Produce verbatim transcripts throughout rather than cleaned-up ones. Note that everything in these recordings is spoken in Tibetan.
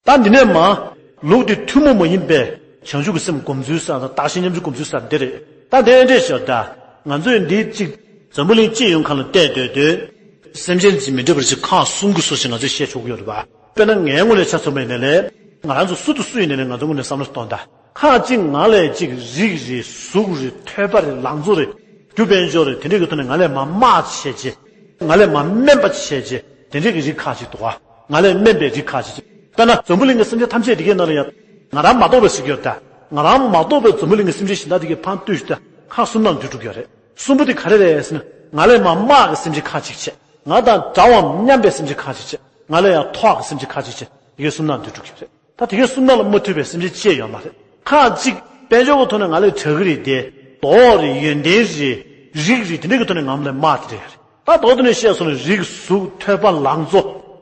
ད་འདི་ནས་མ། ལུགས་འདི་ཐུན་མོང་མ་ཡིན་པའི་བྱང་ཆུབ་ཀྱི་སེམས་སྒོམ་ཚུལ་ཟེར་དང་བརྟག་ཤིང་ཉམས་ཚུལ་སྒོམ་ཚུལ་ཟེར་འདི་རེད། ད་དེ་འདྲས་ཞོར་ད། ང་ཚོས་འདི་གཅིག་འཛམ་བུ་གླིང་སྤྱི་ཡོངས་ཁ་ལ་བལྟས་སྡོད་དུས། སེམས་ཅན་གྱིས་མི་འདོད་པ་ཞིག་ཁག་གསུམ་གྱི་བཟོ་ཞིག་ང་ཚོས་བཤད་ཆོག་གི་ཡོད་རེད་པ། དཔེར་ན་ངའི་ངོས་ནས་ཆ་མཚོན་པ་ཡིན་ན་ལས། ང་རང་ཚོ་སུ་དང་སུ་ཡིན་ནའི་ང་ཚོའི་ངོས་ནས་བསམ་བློ་གཏོང་ད། ཁག་གཅིག་ང་ལས་གཅིག་རིགས་རེད། གཟུགས་རེད། ཐོས་པ་རེད། ལང་ཚོ་རེད། རྒྱུ་དཔལ་འབྱོར་རེད། དེ་འདྲས་ཀྱི་ཐོག་ནས་ང་ལས་མ་དམའ་བྱས་རྗེས། ང་ལས་མ་དམན་པ་བྱས་རྗེས། དེ་འདྲས་ཀྱི་རིགས་ཁག་ཅིག་འདུག་ག་ང་ལས་དམན་པའི་རིགས་ཁག་ཅིག་བྱས། དཔེར་ན་འཛམ་བུ་གླིང་གི་སེམས་ཅན་ཐམས་ཅད་དེ་གའི་ནང་ལ་ཡང་། ང་རང་མ་གཏོགས་པའི་ཟེར་གྱི་ཡོད་ད། ང་རང་མ་གཏོགས་པའི་འཛམ་བུ་གླིང་གི་སེམས་ཅན་གཞན་དག་དེ་གའི་ཕར་བཏུས་ཤིག་ད་ཁག་གསུམ་ནང་འདུས་འགྲོ་གི་ཡོད་རེད། གསུམ་པོ་དེ་ག་རེ་རེད་ཟེར་ན། ང་ལས་མ་དམའ་གི་སེམས་ཅན་ཁག་ཅིག་བྱས། ང་དང་འདྲ་བའམ་མཉམ་པའི་སེམས་ཅན་ཁག་ཅིག་བྱས། ང་ལས་ཡང་མཐོ་བ་གི་སེམས་ཅན་ཁག་ཅིག་བྱས། དེ་གའི་གསུམ་ནང་འདུས་འགྲོ་གི་ཡོད་རེད། ད་དེ་གའི་གསུམ་ནང་ལ་མ་ཐུག་པའི་སེམས་ཅན་ཅི་ཡང་ཡོད་མ་རེད། ཁག་ཅིག་དཔལ་འབྱོར་གྱི་ཐོག་ནས་ང་ལས་དྲག་གི་རེད་དེ། མདོག་རེད། ཡོན་ཏན་རེད། རིགས་རེད། དེ་འདྲས་ཀྱི་ཐོག་ནས་ང་ལས་དམའ་དེ་འདྲས་རེད། ད་མདོར་བསྡུས་ནས་བཤད་སོང་ན་རིགས། གཟུགས། ཐོས་པ། ལང་ཚོ།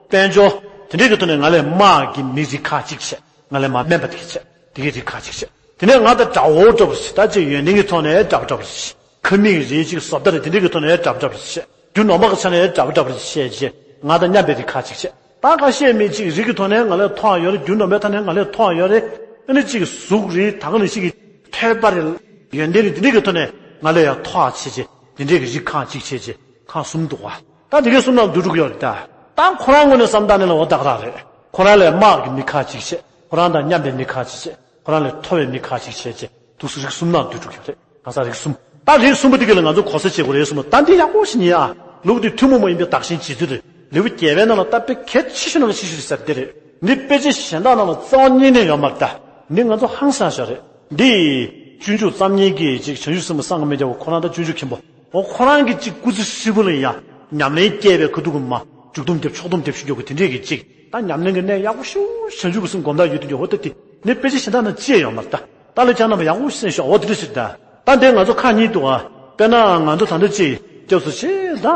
དཔལ་འབྱོར། དེ་འདྲས་ཀྱི་ཐོག་ནས་ང་ལས་དམའ་གི་མི་རིགས་ཁག་ཅིག་བྱས། ང་ལས་མ་དམན་པ་དེ་གི་བྱས། དེ་གའི་རིགས་ཁག་ཅིག་བྱས། དེ་ནས་ང་དང་འདྲ་བོ་འདྲ་བོ་བྱས། ད་ཅིག་ཡོན་ཏན་གྱི་ཐོག་ནས་འདྲ་བོ་འདྲ་བོ་བྱས། ཁ་མིག་རེད། ཅིག་བཟོ་ལྟ་རེད། དེ་འདྲས་ཀྱི་ཐོག་ནས་འདྲ་བོ་འདྲ་བོ་བྱས། རྒྱུ་ནོར་པ་གི་ཆ་ནས་འདྲ་བོ་འདྲ་བོ་བྱས་བྱས། ང་དང་མཉམ་པའི་རིགས་ཁག་ཅིག་བྱས། ད་ཁ་ཤས་མི་གཅིག་རིགས་ཀྱི་ཐོག་ནས་ང་ལས་མཐོ་བ་ཡོད་རེད། རྒྱུ་ནོར་པའི་ཐོག་ནས་ང་ལས་མཐོ་བ་ཡོད་རེད། ཨ་ནི་གཅིག་གཟུགས་རེད། ད་ག་ནང་བཞིན་གྱི་ཐོས་པ་རེད། ཡོན་ཏན་རེད། དེ་འདྲས་ཀྱི་ཐོག་ནས་ང་ལས་ཡང་མཐོ་བ་བྱས་བྱས། དེ་འདྲས་ཀྱི་རིགས་ཁག་ཅིག་བྱས་བྱས། ཁག་གསུམ་འདུག་བ། ད་དེ་གའི་གསུམ་ནང་འདུས་འགྲོ་གི་ཡོད་རེད་ད། ད་ཁོ་རང་ངོས་ནས་བསམ་བཏང་ནས་ལ་འོ་ད་ག་རང་རེད། ཁོ་རང་ལས་དམའ་གི་མི་ཁག་ཅིག་བྱས། ཁོ་རང་དང་མཉམ་པའི་མི་ཁག་ཅིག་བྱས། ཁོ་རང་ལས་མཐོ་བའི་མི་ཁག་ཅིག་བྱས་བྱས། འདུག་སེ་རིགས་གསུམ་ནང་འདུས་འགྲོ་གི་ཡོད་རེད། གང་ཟག་རིགས་གསུམ། ད་རིགས་གསུམ་པོ་དེ་ག་ལ་ང་ཚོ་གོ་ས་བྱེད་དགོས་རེད་གསུངས་པ། ད་འདི་ཡག་པོ་ཞིག་ཉན་ཨ། ལུགས་འདི་ཐུན་མོང་མ་ཡིན་པའི་བདག་གཞན་བརྗེ་ཚུལ་རེད། ལེའུ་བརྒྱད་པའི་ནང་ལ་ད་དཔེ་གལ་ཆེ་ཤོས་ནང་ལ་ཆེ་ཤོས་རེད་ཟེར་འདི་རེད། འདི་དཔེ་ཆ་གཞན་དག་ནང་ལ་རྩ་བ་ཉིད་ནས་ཡོད་མ་རེད་ད། འདི་ང་ཚོ་ཧང་སང་ཤོས་རེད། འདི། སྤྱོད་འཇུག་རྩོམ་མཁན་གྱི་ཅིག་བྱང་ཆུབ་སེམས་དཔའ་གསང་སྔགས་སྨན་རྒྱལ་པོ་ཁོ་རང་ད་སྤྱོད་འཇུག་མཁན་པོ། འོ་ཁོ་རང་གི་ཅིག་སྐུ་ཚེ་ཧྲིལ་པོ་ལ་ཡ། ཉམས་ལེན་སྐྱེས་པའི་ཁ་ཐུག་གི་མ། འཇུག་སྡོམ་རྒྱབ་ཕྱོགས་སྡོམ་རྒྱབ་ཞུ་རྒྱུ་གི་དེ་འདྲས་ཀྱི་ཅིག་ད་ཉམས་ལེན་གྱི་གནས་ཡག་པོ་ཞུ་བྱང་ཆུབ་ཀྱི་སེམས་སྒོམ་བརྡར་ཡོད་དུ་འགྱོ། འོ་ད་དེ་ནི་དཔེ་ཆ་གཞན་དག་ན་ཅི་ཡང་ཡོད་མ་རེད་ད། ད་ལས་ཀྱང་རྣམ་པ་ཡག་པོ་གསན་ཤོག་འོ་དེ་འདྲ་ཞིག་ད། ད་འདི་ང་ཚོ་ཁག་གཉིས་འདུག་ཨ། དཔེར་ན་ང་ཚོ་ད་ལྟ་ཅིག་སྐྱབས་སུ་མཆི་ད།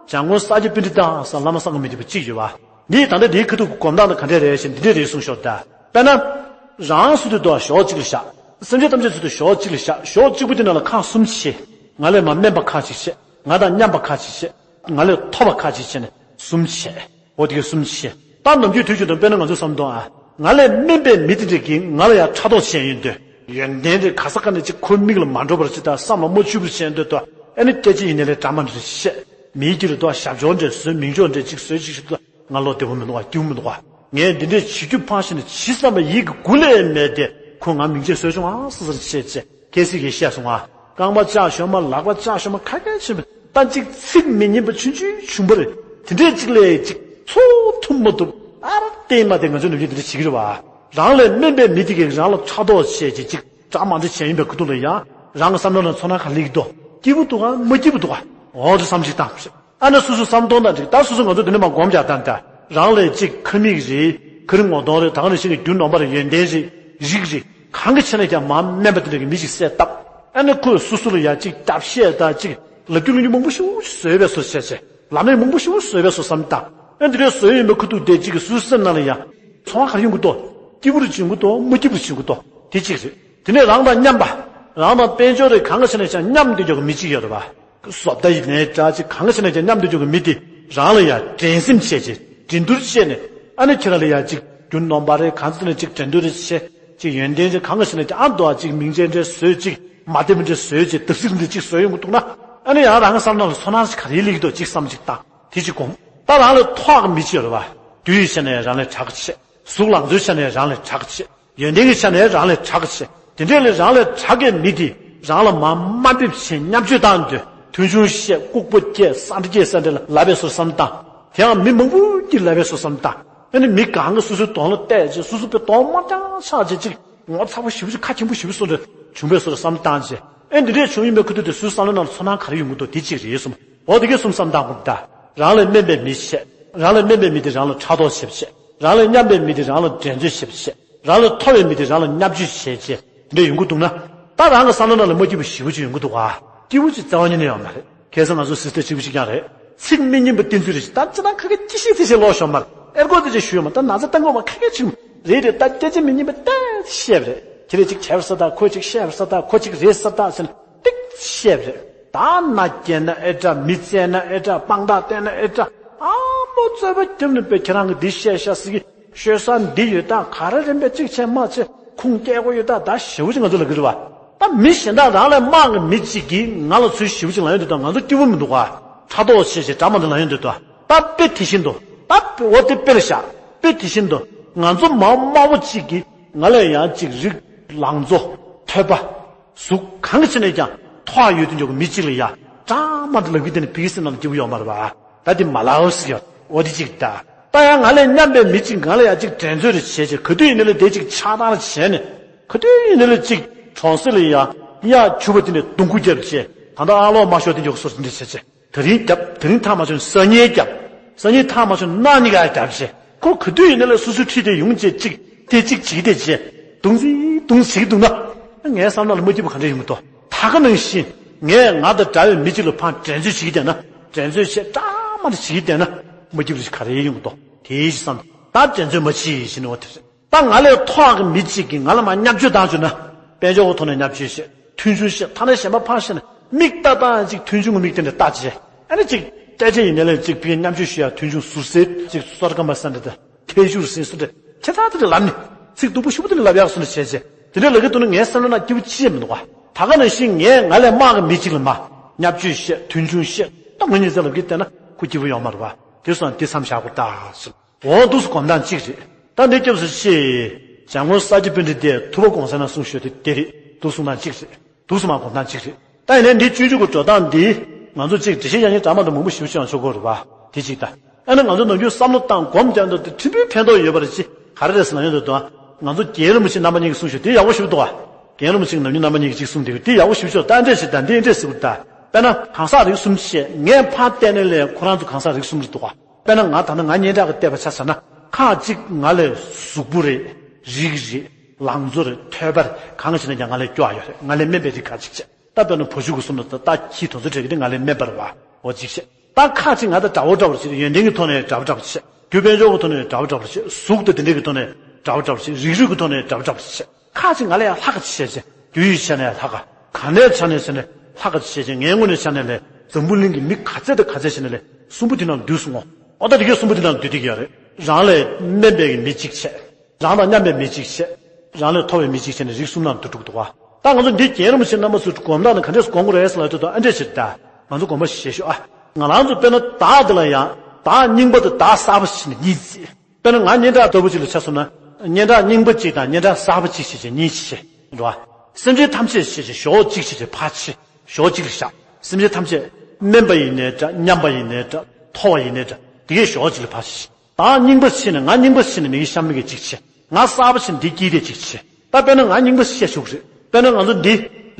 འཇམ་མགོན་ས་སྐྱ་པཎྜི་ཏ་ཟེར་བླ་མ་གསང་སྔགས་སྨན་རྒྱལ་པོ་གཅིག་ཡོད་པ། འདིས་ད་ལྟ་འདིའི་ཁ་ཐུག་གི་སྒོམ་སྟངས་དེ་ག་འདྲས་རེད་ཞེ་ན་འདི་འདྲས་རེད་གསུངས་ཤོག་ད། དཔེར་ན། རང་སུ་དེ་དོ་ཞོག་གཅིག་ལ་བཞག་སེམས་ཅན་ཐམས་ཅད་སུ་དེ་ཞོག་གཅིག་ལ་བཞག་ཞོག་གཅིག་པུ་དེ་ནང་ལ་ཁག་གསུམ་བྱས། ང་ལས་མ་དམན་པ་ཁག་ཅིག་བྱས། ང་དང་མཉམ་པ་ཁག་ཅིག་བྱས། ང་ལས་མཐོ་བ་ཁག་ཅིག་བྱས་ནས་གསུམ་བྱས། འོ་དེ་གའི་གསུམ་བྱས། ད་ནམ་རྒྱུན་དུས་རྒྱུན་དུ་དཔེར་ན་ང་ཚོས་བསམ་དོན་ཨ། ང་ལས་དམན་པའི་མི་དེ་འདྲས་ཀྱིས་ང་ལ་ཡང་ཕྲག་དོག་བྱས་ཡོང་དུས། ཡོན་ཏན་དེ་ག་ས་ག་ནས་ཅིག་ཁོའི་མིག་ལ་མ་འགྲོ་བར་ཅིག་དང་བསམ་ལ་མ་ཆུད་པར་བྱས་ཡོང་དུས་དོ། ཨ་ནི་སྐད་ཆ་ཡིན་ནའི་ལས་འདྲ་མ་འདྲ་བཤད། མིའི་རྒྱུད་ལ་དོ་ཞབས་ཕྱོགས་འདྲས་བཟོས། མིང་ཆོག་འདྲས་ཅིག་བཟོས་ཅིག་ཞུ་དུས། ང་བློ་བདེ་པོ་མི་འདུག་བ། སྐྱིད་པོ་མི་འདུག་བ། ངས་འདི་འདྲས་བྱེད་རྒྱུ་ཕངས་ཤིང་ནས་ཇི་བསམ་པ་ཡིད་ཀྱི་མགུ་ལས་མེད་དེ། ཁོས་ང་མིང་ཆད་བཟོས་བྱུང་ཨ་ཟེར་ཟེར་བཤད་བྱས། ཁ་སང་གིས་བཤད་སོང་ཨ། རྐང་པ་བཅག་ཞོར་མ་ལག་པ་བཅག་ཞོར་མ་ཁ་སྐད་ཆེན་པོ་ད་ཅིག་ཚིག་མི་སྙན་པ་ཆུང་ཆུང་ཆུང་པོ་རེད། དེ་འདྲས་ཅིག་ལས་ཅིག་ཚུགས་ཐུབ་མ་ཐུབ་ཨ་ར་བལྟས་མ་བལྟས་ང་ཚོ་ནམ་རྒྱུན་དེ་འདྲས་བྱེད་ཀྱི་རེད་བ། རང་ལས་དམན་པའི་མི་དེ་གིས་རང་ལ་ཕྲག་དོག་བྱས་བྱས་ཅིག་འདྲ་མ་འདྲ་བྱས་ཡིན་པའི་ཁ་ཐུག་ལ་ཡང་རང་གི་བསམ་བློ་ནང་ཚོར་སྣང་ག་རེ་སླེབས་ཀྱི་འདུག་སྐྱིད་པོ་འདུག་ག་མ་སྐྱིད་པོ་འདུག་ག་འོ་དེ་བསམ་གཞིག་བཏང་། ཨ་ནི་སོ་སོ་བསམ་སྟངས་དང་འགྲིག་ད་སོ་སོ་ང་ཚོ་འདི་ནས་མར་སྒོམ་རྒྱག་སྟངས་དང་རང་ལས་ཅིག་ཁ་མིག་རེད། ཁ་རི་ངོ་གདོང་རེད། ད་ག་ནང་བཞིན་གྱི་རྒྱུ་ནོར་པ་རེད། ཡོན་ཏན་རེད། རིགས་རེད། གང་གི་ཆ་ནས་ཀྱང་མར་དམན་པ་དེ་འདྲ་གི་མི་ཞིག་བསད་བཏབ། ཨ་ནི་ཁོས་སོ་སོ་ལ་ཡ་ཅིག་རྒྱབ་བཤད་དང་ཅིག་ལབ་རྒྱུ་ལབ་རྒྱུ་མང་པོ་ཞིག་བཟོས་པའི་བཟོ་བྱས་བྱས། ལམ་ནས་མང་པོ་ཞིག་བཟོས་པའི་བཟོ་བསམ་བཏང་། ཨ་འདི་འདྲའི་བཟོས་ཡོད་མེད་ཁུ་ཐུག་དེ་ཅིག་གི་སོ་སོའི་སེམས་ནང་ལ་ཡ། ཚོར་བ་ག་རེ་ཡོང་གི་འདུག་སྐྱིད་པོ་རེ་བྱུང་གི་འདུག་མ་སྐྱིད་པོ་རེ་བྱུང་གི་འདུག་དེ་གཅིག་རེད། དེ་ནས་རང་དང་མཉམ་པ། རང་དང་དཔལ་འབྱོར་རེ་གང་གི་ཆ་ནས་ཀྱང་མཉམ་སྡོད་རྒྱུ་གི་མི་གཅིག་ཡོད་རེད་བ། བཟོ་ལྟ་ཡིན་ནའི་འདྲ་ཅིག་གང་གི་ཆ་ནས་ཀྱང་མཉམ་སྡོད་རྒྱུ་གི་མི་དེ་རང་ལ་ཡ་འགྲན་སེམས་བྱས་ཅིག་འགྲན་བསྡུར་བྱས་ནས་ཨ་ནི་ཁྱེད་རང་ལ་ཡ་ཅིག་རྒྱུ་ནོར་པ་རེ་གང་ཚོད་ནས་ཅིག་འགྲན་བསྡུར་རེ་བྱས་ཅིག་ཡོན་ཏན་ཅིག་གང་གི་ཆ་ནས་ཀྱང་ཨ་མདོ་བ་ཅིག་མིང་ཅན་འདྲ་བཟོས་ཅིག་མ་བདེ་མི་འདྲ་བཟོས་ཅིག་བརྡབ་གསིག་འདྲ་ཅིག་བཟོས་ཡོང་གི་འདུག་ན་ཨ་ནི་ཡང་རང་གི་བསམ་བློ་ལ་ཚོར་སྣང་ཞིག་ག་རེ་སླེབས་ཀྱི་འདུག་ཅིག་བསམ་ཅིག་བཏང་དེ་ཅིག་སྒོམ། ད་རང་ལས་མཐོ་བ་གི་མི་ཅིག་ཡོད་རེད་བ། དུས་ཡི་ཆ་ནས་རང་ལས་དྲག་གི་བྱས། གཟུགས་ལང་ཚོའི་ཆ་ནས་རང་ལས་དྲག་གི་བྱས། ཡོན་ཏན་གྱི་ཆ་ནས་རང་ལས་དྲག་གི་བྱས། དེ་འདྲས་ལས་རང་ལས་དྲག་གི་མི་དེ་རང་ལ་མ་དམའ་འབེབས་བྱས་བརྙས་བཅོས་བཏང་དུས་མཐོང་ཆུང་བཤད་ལྐུགས་པ་སྐྱེས་ས་འདྲ་སྐྱེས་ས་འདྲ་ལ་ལབ་པའི་བཟོ་བསམ་བཏང་། དེའང་མི་མང་པོ་གིས་ལབ་པའི་བཟོ་བསམ་བཏང་། ཨ་ནི་མི་གང་གིས་སོ་སོའི་གདོང་ལ་བལྟས་རྗེས་སོ་སོ་དཔེ་གདོང་དམར་རྐྱང་ཆགས་རྗེས་ཅིག་ངོ་ཚ་པོ་ཞེ་པོ་ཅིག་ཁ་ཆེན་པོ་ཞེ་པོ་བཟོ་འདྲ་བྱུང་བའི་བཟོ་བསམ་བཏང་རྗེས་ཨ་འདི་འདྲས་བྱུང་ཡིན་པའི་ཁུ་ཐུག་དེ་སོ་སོའི་བསམ་བློ་ནང་ལ་ཚོར་སྣང་ག་རེ་ཡོང་གི་འདུག་དེ་གཅིག་རེད་གསུངས། འོ་དེ་གའི་གསུམ་བསམ་བཏང་དགོས་ད། རང་ལས་དམན་པའི་མི་བྱས། རང་ལས་དམན་པའི་མི་དེ་རང་ལ་ཕྲག་དོག་བྱེད་བྱས། རང་ལས་མཉམ་པའི་མི་དེ་རང་ལ་འགྲན་རྩོད་བྱེད་བྱས། རང་ལས་མཐོ་བའི་མི་དེ་རང་ལ་བརྙས་བཅོས་བྱས་བྱས་དེ་འདྲ་ཡོང་གི་འདུག་ན། ད་རང་གི་བསམ་བློ་ནང་ལ་མ་སྐྱིད་པོ་ཞེ་པོ་ཅིག་ཡོང་གི་འདུག་ག་སྐྱིད་པོ་ཅིག་རྩ་བ་ཉིད་ནས་ཡོད་མ་རེད། ཁ་སང་ང་ཚོ་སིས་ཏར་གཅིག་པུ་ཅིག་ཀྱང་རེད། ཚིག་མི་སྙན་པ་བསྟན་ཚུལ་རེ་ཞིག་ད་ཅི་ན་ཁ་སྐད་ཅི་བཤད་ཅི་བཤད་ལོག་ཤོར་མ་རེད། ཨེར་གོ་དེ་ཅིག་ཞུས་ཡོད་མ་ད་ན་ཚ་བཏང་དགོས་མ་ཁ་སྐད་ཅིག་རེད་རེད། ད་སྐད་ཆ་མི་སྙན་པ་ཏན་བཤད་པ་རེད། ཁྱེད་རེ་ཅིག་བྱས་པ་ས་ད་ཁོ་ཅིག་བཤད་པ་ས་ད་ཁོ་ཅིག་རེད་ས་ད་ཟེར་ན་ཏིག་བཤད་པ་རེད། ད་མནའ་སྐྱེལ་ན་ཨེ་འདྲ། མི་བཙལ་ན་ཨེ་འདྲ། དཔང་རྟགས་བསྟན་ན་ཨེ་འདྲ། ཨ་མོ་རྩོད་པ་རྒྱབ་ནས་པས་ཁྱེད་རང་གིས་འདི་བཤད་ཤག་ཟེར་གི་ཤོད་ས་འདི་ཡོད་ད། ག་རེ་རེད་པས་གཅིག་བྱས་མ་བྱས་ཁུངས་སྐྱེལ་དགོས་ཡོད་ད། ད་ཞེ་པོ་ཅིག་ང་ཚོ་ལབ་ཀྱི་རེད་བ། ད་མི་གཞན་དག་རང་ལས་དམའ་གི་མི་གཅིག་གིས་ང་ལ་ཚུར་ཞེ་པོ་ཅིག་ལབ་ཡོང་དུས་ད་ང་ཚོ་སྐྱིད་པོ་མི་འདུག་ག་ཕྲག་དོག་བྱས་བྱས་འདྲ་མ་འདྲ་ལབ་ཡོང་དུས་ད། ད་དཔེ་དེ་བཞིན་དུ། ད་དཔེ་འོ་དེ་དཔེ་ལ་བཞག་དཔེ་དེ་བཞིན་དུ་ང་ཚོ་མ་དམའ་བོ་གཅིག་གིས་ང་ལས་ཡང་གཅིག་རིགས་ལང་ཚོ་ཐོས་པ། གཟུགས་གང་གི་ཕྱི་ནས་ཀྱང་མཐོ་བ་ཡོད་དུ་འཇོག་གི་མི་གཅིག་ལ་ཡ་ཀྲང་མ་འདི་ལབ་ཀྱི་དེ་ནི་ཕི་སི་ནང་སྐྱིད་པོ་ཡོད་མ་རེད་བ། ད་དེ་མ་ལའོ་ཟེར་ཡོད་འོ་དེ་གཅིག་ད། ད་ཡང་ང་ལས་མཉམ་པའི་མི་གཅིག་ང་ལ་ཡ་གཅིག་འགྲན་རྩོད་རེ་བྱས་བྱས་ག་དུས་ཡིན་ནའི་ལས་དེ་གཅིག་ཆགས་སྡང་རེ་བྱས་ནས་ག་དུས་ཡིན་ནའི་ལས་གཅིག་གྲོང་གསེབ་ལ་ཡ་གཡག་ཕྱུ་པ་དེ་ནས་རྡུང་རྐུ་རྒྱབ་བྱས་ད་ལྟ་ཨ་ལོག་མ་ཤོར་དེ་འཇོག་སོ་སོ་འདྲ་བྱས་བྱས། དེ་རིང་རྒྱབ། དེ་རིང་ཐག་མ་ཆོད་སང་ཉིན་རྒྱབ། སང་ཉིན་ཐག་མ་ཆོད་གནངས་ཉིན་ག་རྒྱབ་བྱས། ཁོ་ག་དུས་ཡིན་ན་ལས་སོ་སོའི་འཁྲིས་དེ་ཡོང་བྱས་གཅིག་དེ་གཅིག་བྱེད་དེ་བྱས། རྡུང་ཟིག་རྡུང་ཟིག་རྡུང་ན། ངའི་བསམ་ན་ལ་མ་སྐྱིད་པ་ག་འདྲ་ཡོང་གི་འདུག་ད་ག་ནང་བཞིན་ངས་ང་དང་འདྲ་བའི་མི་གཅིག་ལ་ཕར་འགྲན་རྩོད་བྱེད་ཀྱི་བསྡད་ན། འགྲན་རྩོད་བྱས་འདྲ་མ་འདྲ་བྱེད་ཀྱི་བསྡད་ན། མ་སྐྱིད་པ་ག་རེ་ཡོང་གི་འདུག་དེའི་བསམ་ད་འགྲན་རྩོད་མ་བྱེད་ཞེས་ནས་འོ་དེ་རེད། ད་ང་ལས་མཐོ་བ་གི་མི་གཅིག་གིས་ང་ལ་མར་བརྙས་བཅོས་བཏང་བཅུག་ན། དཔལ་འབྱོར་གྱི་ཐོག་ནས་བརྙས་བཅོས་བྱས། མཐུན་ཆུང་བཤད། ཐ་ན་གཞན་པ་ཕར་བཤད་ན་མིག་ལྟ་སྟངས་ཅིག་མཐུན་ཆུང་གི་མིག་དེ་འདྲ་ལྟ་བྱས། ཨ་ནི་ཅིག་སྐད་ཆ་ཡིན་ནའི་ལས་ཅིག་ཕར་བརྙས་བཅོས་ཞུ་ཡ། མཐུན་ཆུང་ཟུར་ཟེར་ཅིག་སོར་ཀ་མ་ས་འདྲ་དང་ཐལ་ཤུར་ཟིན་སོ་འདྲ་ཁྱད་མཚར་དེ་འདྲ་ལབ་ནས་ཚིག་སྡུག་པོ་ཞེ་པོ་དེ་འདྲ་ལབ་ཡག་སོ་འདྲ་བྱས་བྱས། དེ་འདྲ་ལབ་ཀྱི་འདུག་ན་ངའི་སེམས་ནང་ན་སྐྱིད་པོ་ཅི་ཡང་མི་འདུག་ག་ད་ག་ནང་བཞིན་ངས་ང་ལས་དམའ་གི་མི་གཅིག་ལ་མར་བརྙས་བཅོས་བཤད། མཐུན་ཆུང་བཤད། ད་ང་གཉིས་ཚེ་ལབ་ཀྱི་བསྡད་ན་ཁོ་སྐྱིད་པོ་ཡོང་མ་རེད་བ། དེ་སོང་དེ་མཚམས་བཞག་དགོས་ད་ཟེར། འོ་འདུག་སེ་གོམ་སྟངས་གཅིག་རེད། ད་འདི་སྐྱབས་སུ་མཆི། འཇམ་མགོན་ས་སྐྱ་པཎྜི་ཏས་ཐུབ་པ་གོང་ས་ན་གསུངས་ཤོག་དེ་དེ་རེད། འདུག་སེ་གསུང་སྟངས་གཅིག་རེད། འདུག་སེ་མར་གོམ་སྟངས་གཅིག་རེད། ད་ཡིན་ནའི་འདི་སྤྱོད་འཇུག་གི་འགྲོ་སྟངས་འདི་ང་ཚོ་གཅིག་འགྲེལ་བཤད་རྒྱག་མཁན་འདྲ་མ་འདྲ་མང་པོ་ཞེ་པོ་ཅིག་ཡང་ཆོག་གི་རེད་བ། དེ་གཅིག་ད། ཨ་ནི་ང་ཚོ་ནམ་རྒྱུན་བསམ་བློ་བཏང་སྒོམ་རྒྱག་འདུག་དེ་ཕྲན་བུ་ཕན་ཐོགས་ཡོད་པ་རེད། ཅི་ག་རེ་རེད་ཟེར་ན་ཡོང་དུས་དང་ང་ཚོ་རྒན་རིན་པོ་ཆེ་རྣམ་པ་གཉིས་ཀྱིས་གསུངས་ཤོག་དེ་ཡག་པོ་ཞེ་པོ་འདུག་བ། རྒན་རིན་པོ་ཆེ་ནམ་རྒྱུན་རྣམ་པ་གཉིས་ཀྱིས་གཅིག་གསུངས་བསྡད་ཡོད་དེ་ཡག་པོ་ཞེ་པོ་ཅིག་ད་འདྲས་ཞིག་ད་འདི་འདྲས་ཟེར་དགོས་ད། དཔེར་ན་གང་ཟག་རིགས་གསུམ་བཤད། ངས་ཕར་བལྟས་ནའི་ལས་ཁོ་རང་ཚོ་གང་ཟག་རིགས་གསུམ་རེད་འདུག་བ། དཔེར་ན་ང་ད་ལྟ་ང་སྙན་གྲགས་ཀྱི་བལྟས་པ་ཆ་བཞག་ན། ཁག་ཅིག་ང་ལས་གཟུགས་པོ་རེད། རིགས་རེད། ལང་ཚོ་རེད། ཐོས་པ་རེད། གང་ཞིག་ན་ཀྱང་ང་ལས་སྐྱོ་བ་ཡོད་རེད། ང་ལས་དམན་པའི་རིགས་ཁག་ཅིག་བྱས། ད་དཔེར་ན་བ་ཕྱུགས་ཀྱི་གསུམ་ལ་ད་ལྟ་ཁྱི་དེ་ཚོ་འདྲ་གི་དེ་ང་ལས་དམན་པ་རེད་བ། འོ་གཅིག་བྱས། ད་ཁག་ཅིག་ང་དང་འདྲ་བོ་འདྲ་བོ་བྱས། ཡོན་ཏན་གྱི་ཐོག་ནས་འདྲ་བོ་འདྲ་བོ་བྱས། རྒྱུ་དཔལ་འབྱོར་གྱི་ཐོག་ནས་འདྲ་བོ་འདྲ་བོ་བྱས། གཟུགས་དང་དེ་འདྲ་གི་ཐོག་ནས་འདྲ་བོ་འདྲ་བོ་བྱས། རིགས་རུས་ཀྱི་ཐོག་ནས་འདྲ་བོ་འདྲ་བོ་བྱས། ཁག་ཅིག་ང་ལས་ཡང་ལྷག་ག་ཅིག་བྱས་བྱས། རྒྱུ་ཡི་ཆ་ནས་ཡང་ལྷག་ག་གང་ལས་ཆ་ནས་ཆ་ནས་ལྷག་ག་ཅིག་བྱས་བྱས། ངའི་དངོས་གནས་ཆ་ནས་ལས་འཛམ་བུ་གླིང་གི་མི་ག་ཚད་དང་ག་ཚད་ཞིག་ན་ལས་གསུམ་པོ་དེ་ནང་འདུས་སོང་ངོ་། ཨོ་ད་དེ་གས་གསུམ་པོ་དེ་ནང་འདུས་བསྡད་ཀྱི་ཡོད་རེད། རང་ལས་དམན་པའི་མི་གཅིག་བྱས། རང་དང་མཉམ་པའི་མི་གཅིག་བྱས། རང་ལས་མཐོ་བའི་མི་གཅིག་བྱས་ནས་རིགས་གསུམ་ནང་དུ་འགྲོ་གི་འདུག་ག་ད་ང་ཚོ་འདི་རྒན་རིན་པོ་ཆེ་རྣམ་པ་ཚོས་གོམ་སྟངས་ནི་ག་འདྲས་སེ་སྒོམ་དགོས་རེད་ཟེར་ལབ་དུས་དང་ཨ་འདྲས་ཞིག་ད། ང་ཚོ་དགོངས་པ་བཞེས་ཤོག་ཨ། ང་རང་ཚོ་དཔེར་ན་བདག་འདི་ལ་ཡང་བདག་རྙིང་པ་དང་བདག་གསར་པ་ཞེས་ནས་གཉིས་བརྩི། དཔེར་ན་ང་སྙན་གྲགས་ལྟ་བུ་ཅིག་ལ་ཆ་བཞག་ན། སྙན་གྲགས་རྙིང་པ་གཅིག་དང་སྙན་གྲགས་གསར་པ་གཅིག་ཞེས་བྱས་གཉིས་ཤིག་འགྲོ་བ། སེམས་ཅན་ཐམས་ཅད་ཞེས་བྱས་ཞོག་གཅིག་ཞེས་བྱས་ཕར་ཕྱེ། ཞོག་གཅིག་ལ་བཞག་སེམས་ཅན་ཐམས་ཅད་དམན་པ་ཡིན་ནའི་འདྲ། མཉམ་པ་ཡིན་ནའི་འདྲ། མཐོ་བ་ཡིན་ནའི་འདྲ། དེ་གས་ཞོག་གཅིག་ལ་ཕར་ཕྱེ། བདག་རྙིང་པ་ཕྱེ་ནས་ང་རྙིང་པ་ཕྱེ་ནས་མི་གི་གཤམ་མི་གི་གཅིག་བྱས། ང་གསར་པ་ཕྱེ་ནས་འདི་དཀྱིལ་དེ་གཅིག་བྱས། ད་དཔེར་ན་ང་རྙིང་པ་བཤད་ཆོག་གི་རེད། དཔེར་ན་ང་ཚོ་འདི་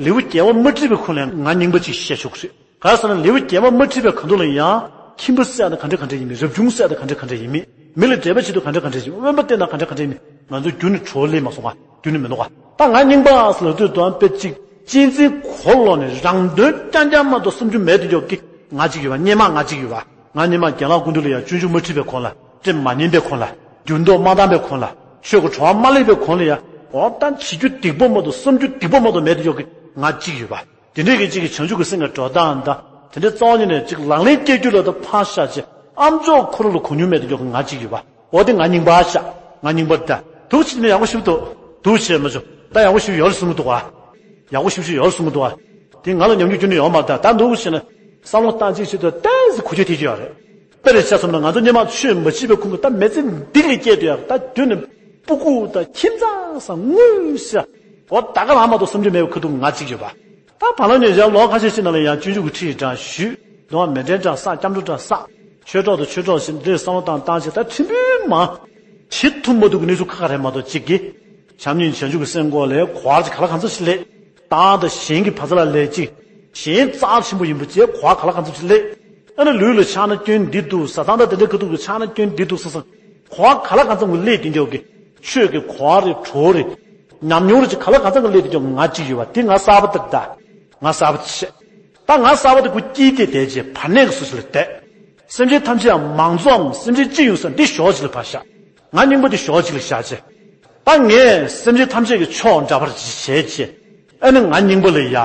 ལེའུ་བརྒྱད་པ་མ་བྲིས་པའི་ཁོངས་ལ་ང་རྙིང་པ་གཅིག་བཤད་ཆོག་གི་རེད། ག་རེ་ཟེར་ན་ལེའུ་བརྒྱད་པ་མ་བྲིས་པའི་ཁ་ཐུག་ལ་ཡང་ཁྱིམ་པ་བསད་ན་ག་འདྲ་ག་འདྲ་ཡིན་མིན། རབ་བྱུང་བསད་ན་ག་འདྲ་ག་འདྲ་ཡིན་མིན། མི་ལ་འགྲེལ་པ་བྱེད་དུས་ག་འདྲ་ག་འདྲ་ཡིན་མིན། དབེན་པ་བསྟེན་ན་ག་འདྲ་ག་འདྲ་ཡིན་མིན། ང་ཚོ་རྒྱུན་ནས་བྲོ་བ་སླེབས་མ་སོང་ང་། རྒྱུན་ནས་མི་འདུག་ག་ད་ང་རྙིང་པ་ཟེར་ལབ་དུས་དང་དཔེ་གཅིག་གཅན་གཟན་གོ་ལོག་ནས་རང་དོན་རྐྱང་རྐྱང་མ་གཏོགས་བསམ་རྒྱུ་མེད་དུ་འཇོག་གི་ང་གཅིག་ཡོད་པ། སྔོན་མ་ང་གཅིག་ཡོད་པ། ང་སྔོན་མ་རྒན་ལགས་སྐུ་མདུན་ལ་ཡང་སྤྱོད་འཇུག་མ་ཁྲིད་པའི་གོང་ལ། ལྟས་མ་ཉན་པའི་གོང་ལ། འགྱུར་ལྡོག་མ་བཏང་པའི་གོང་ལ། ཆོས་ཀྱི་བྲོ་བ་མ་སླེབས་པའི་གོང་ལ་ཡང་། འོ་ད་བྱེད་རྒྱུ་སྡིག་པ་མ་གཏོགས་བསམ་རྒྱུ་སྡིག་པ་མ་གཏོགས་མེད་དུ་འཇོག་གི་ང་གཅིག་ཡོད་པ། དེ་འདྲའི་གི་གཅིག་གི་བྱང་ཆུབ་ཀྱི་སེམས་ཀྱི་འགྲོ་སྟངས་དང་། དེ་འདྲའི་རྩ་བ་ཉིད་ནས་གཅིག་ལག་ལེན་སྐྱེལ་རྒྱུ་ལ་ད་ཕར་བཞག་བྱས། ཨ་མཆོག་ཁོ་རང་ལ་གོ་མྱོང་མེད་དུ་འཇོག་གི་ང་གཅིག་ཡོད་པ། འོ་དེ་ང་རྙིང་པ་ཤག་ང་རྙིང་པ་ད། འདུག་བྱས་ནས་ཡག་པོ་ཞིག་འདུག་འདུག་བྱས་མ་བྱུང་། ད་ཡག་པོ་ཞིག་ཡོད་རེད་གསུང་གི་འདུག་ག་ཡག་པོ་ཞིག་ཞིག་ཡོད་རེད་གསུང་གི་འདུག་ག་དེ་ང་ལ་ཉམས་འགྱུར་ཁྱོན་ནས་ཡོད་མ་རེད། ད་འདུག་བྱས་ན་བསམ་བློ་བཏང་གཅིག་བྱེད་དུས་ཏོག་ཙམ་གོ་ཆོད་ཐེབས་ཀྱི་ཡོད་རེད། དཔེར་ཆ་མཚོན་ན་ང་ཚོ་སྔོན་མ་ཆོས་མ་བྱས་པའི་ཁུངས་ཀྱིས་ད་མི་ཚེ་འདི་ལས་སྐྱེལ་དུ་ཡག་ད་དུས་ནས་སྤུ་གུ་ད་ཁྱིམ་ཚང་ས་དངུལ་ས། འོ་ད་ག་རང་མ་གཏོགས་བསམ་རྒྱུ་མེད་པའི་ཁ་ཐུག་ང་གཅིག་ཡོད་པ། ད་བར་ལ་ཉེ་ཆར་ལོ་ཁ་ཤས་ཤིག་ནང་ལ་ཡང་སྤྱོད་འཇུག་གི་ཁྲིད་ཀྱི་གྲངས་ཞུས། གདོང་མེ་འདྲེན་གྲངས་བསགས། སྐྱབས་འགྲོ་གྲངས་བསགས། ཆོས་གྲོགས་དང་ཆོས་གྲོགས་ཤིག་འདིར་བསམ་བློ་བཏང་བཏང་བྱས་ད་ཁྲིམས་དཔོན་མ། བྱེད་ཐུབ་མ་ཐུབ་ཀྱི་གནས་ཚུལ་ཁག་ཁག་རེད་མ་གཏོགས་གཅིག་གིས། བྱམས་སྙིང་བྱང་ཆུབ་ཀྱི་སེམས་སྐོར་ལས་གོ་བར་ག་ལ་གང་འཚམ་ཞིག་སླེབས། བདག་དང་གཞན་གྱི་བར་མཚམས་ལ་ལས་གཅིག་གཞན་རྩ་ཆེན་པོ་ཡིན་པ་བཅས་གོ་བ་ག་ལ་གང་འཚམ་ཞིག་སླེབས། ཨ་ནི་ལུས་ལ་ཆགས་ན་སྐྱོན་འདི་འདུག་བཟའ་ཚང་དང་དེ་འདྲའི་ཁ་ཐུག་གི་ཆགས་ན་སྐྱོན་འདི་འདུག་བསམ་བསམ། གོ་བ་ག་ལ་གང་འཚམ་གྱི་སླེབས་དེ་འཇོག་གི། ཆོས་ཀྱི་གོ་བ་རེད་བྲོ་བ་རེད། ཉམས་མྱོང་རེད་ཅེས་ག་ལ་གང་འཚམ་གྱི་སླེབས་དེ་འཇོག་གི་ང་གཅིག་ཡོད་པ་དེ་ང་གསར་པ་དེ་རེད་ད། ང་གསར་པ་དེ་བྱས། ད་ང་གསར་པ་དེ་ཁོ་དཀྱིལ་དེ་བསྡད་རྗེས་བར་གནས་ཀྱི་སོ་སོ་ལ་བསྡད། སེམས་ཅན་ཐམས་ཅད་མང་གཙོའམ་སེམས་ཅན་སྤྱི་ཡོངས་ས་འདི་ཞོག་གཅིག་ལ་ཕར་བཞག་ང་རྙིང་པ་འདི་ཞོག་གཅིག་ལ་བཞག་རྗེས། ད་ངས་སེམས་ཅན་ཐམས་ཅད་ཀྱི་ཕྱོགས་འདྲ་པར་ཅིག་བྱས་རྗེས། ཨ་ནི་ང་རྙིང་པ་ལ་ཡ།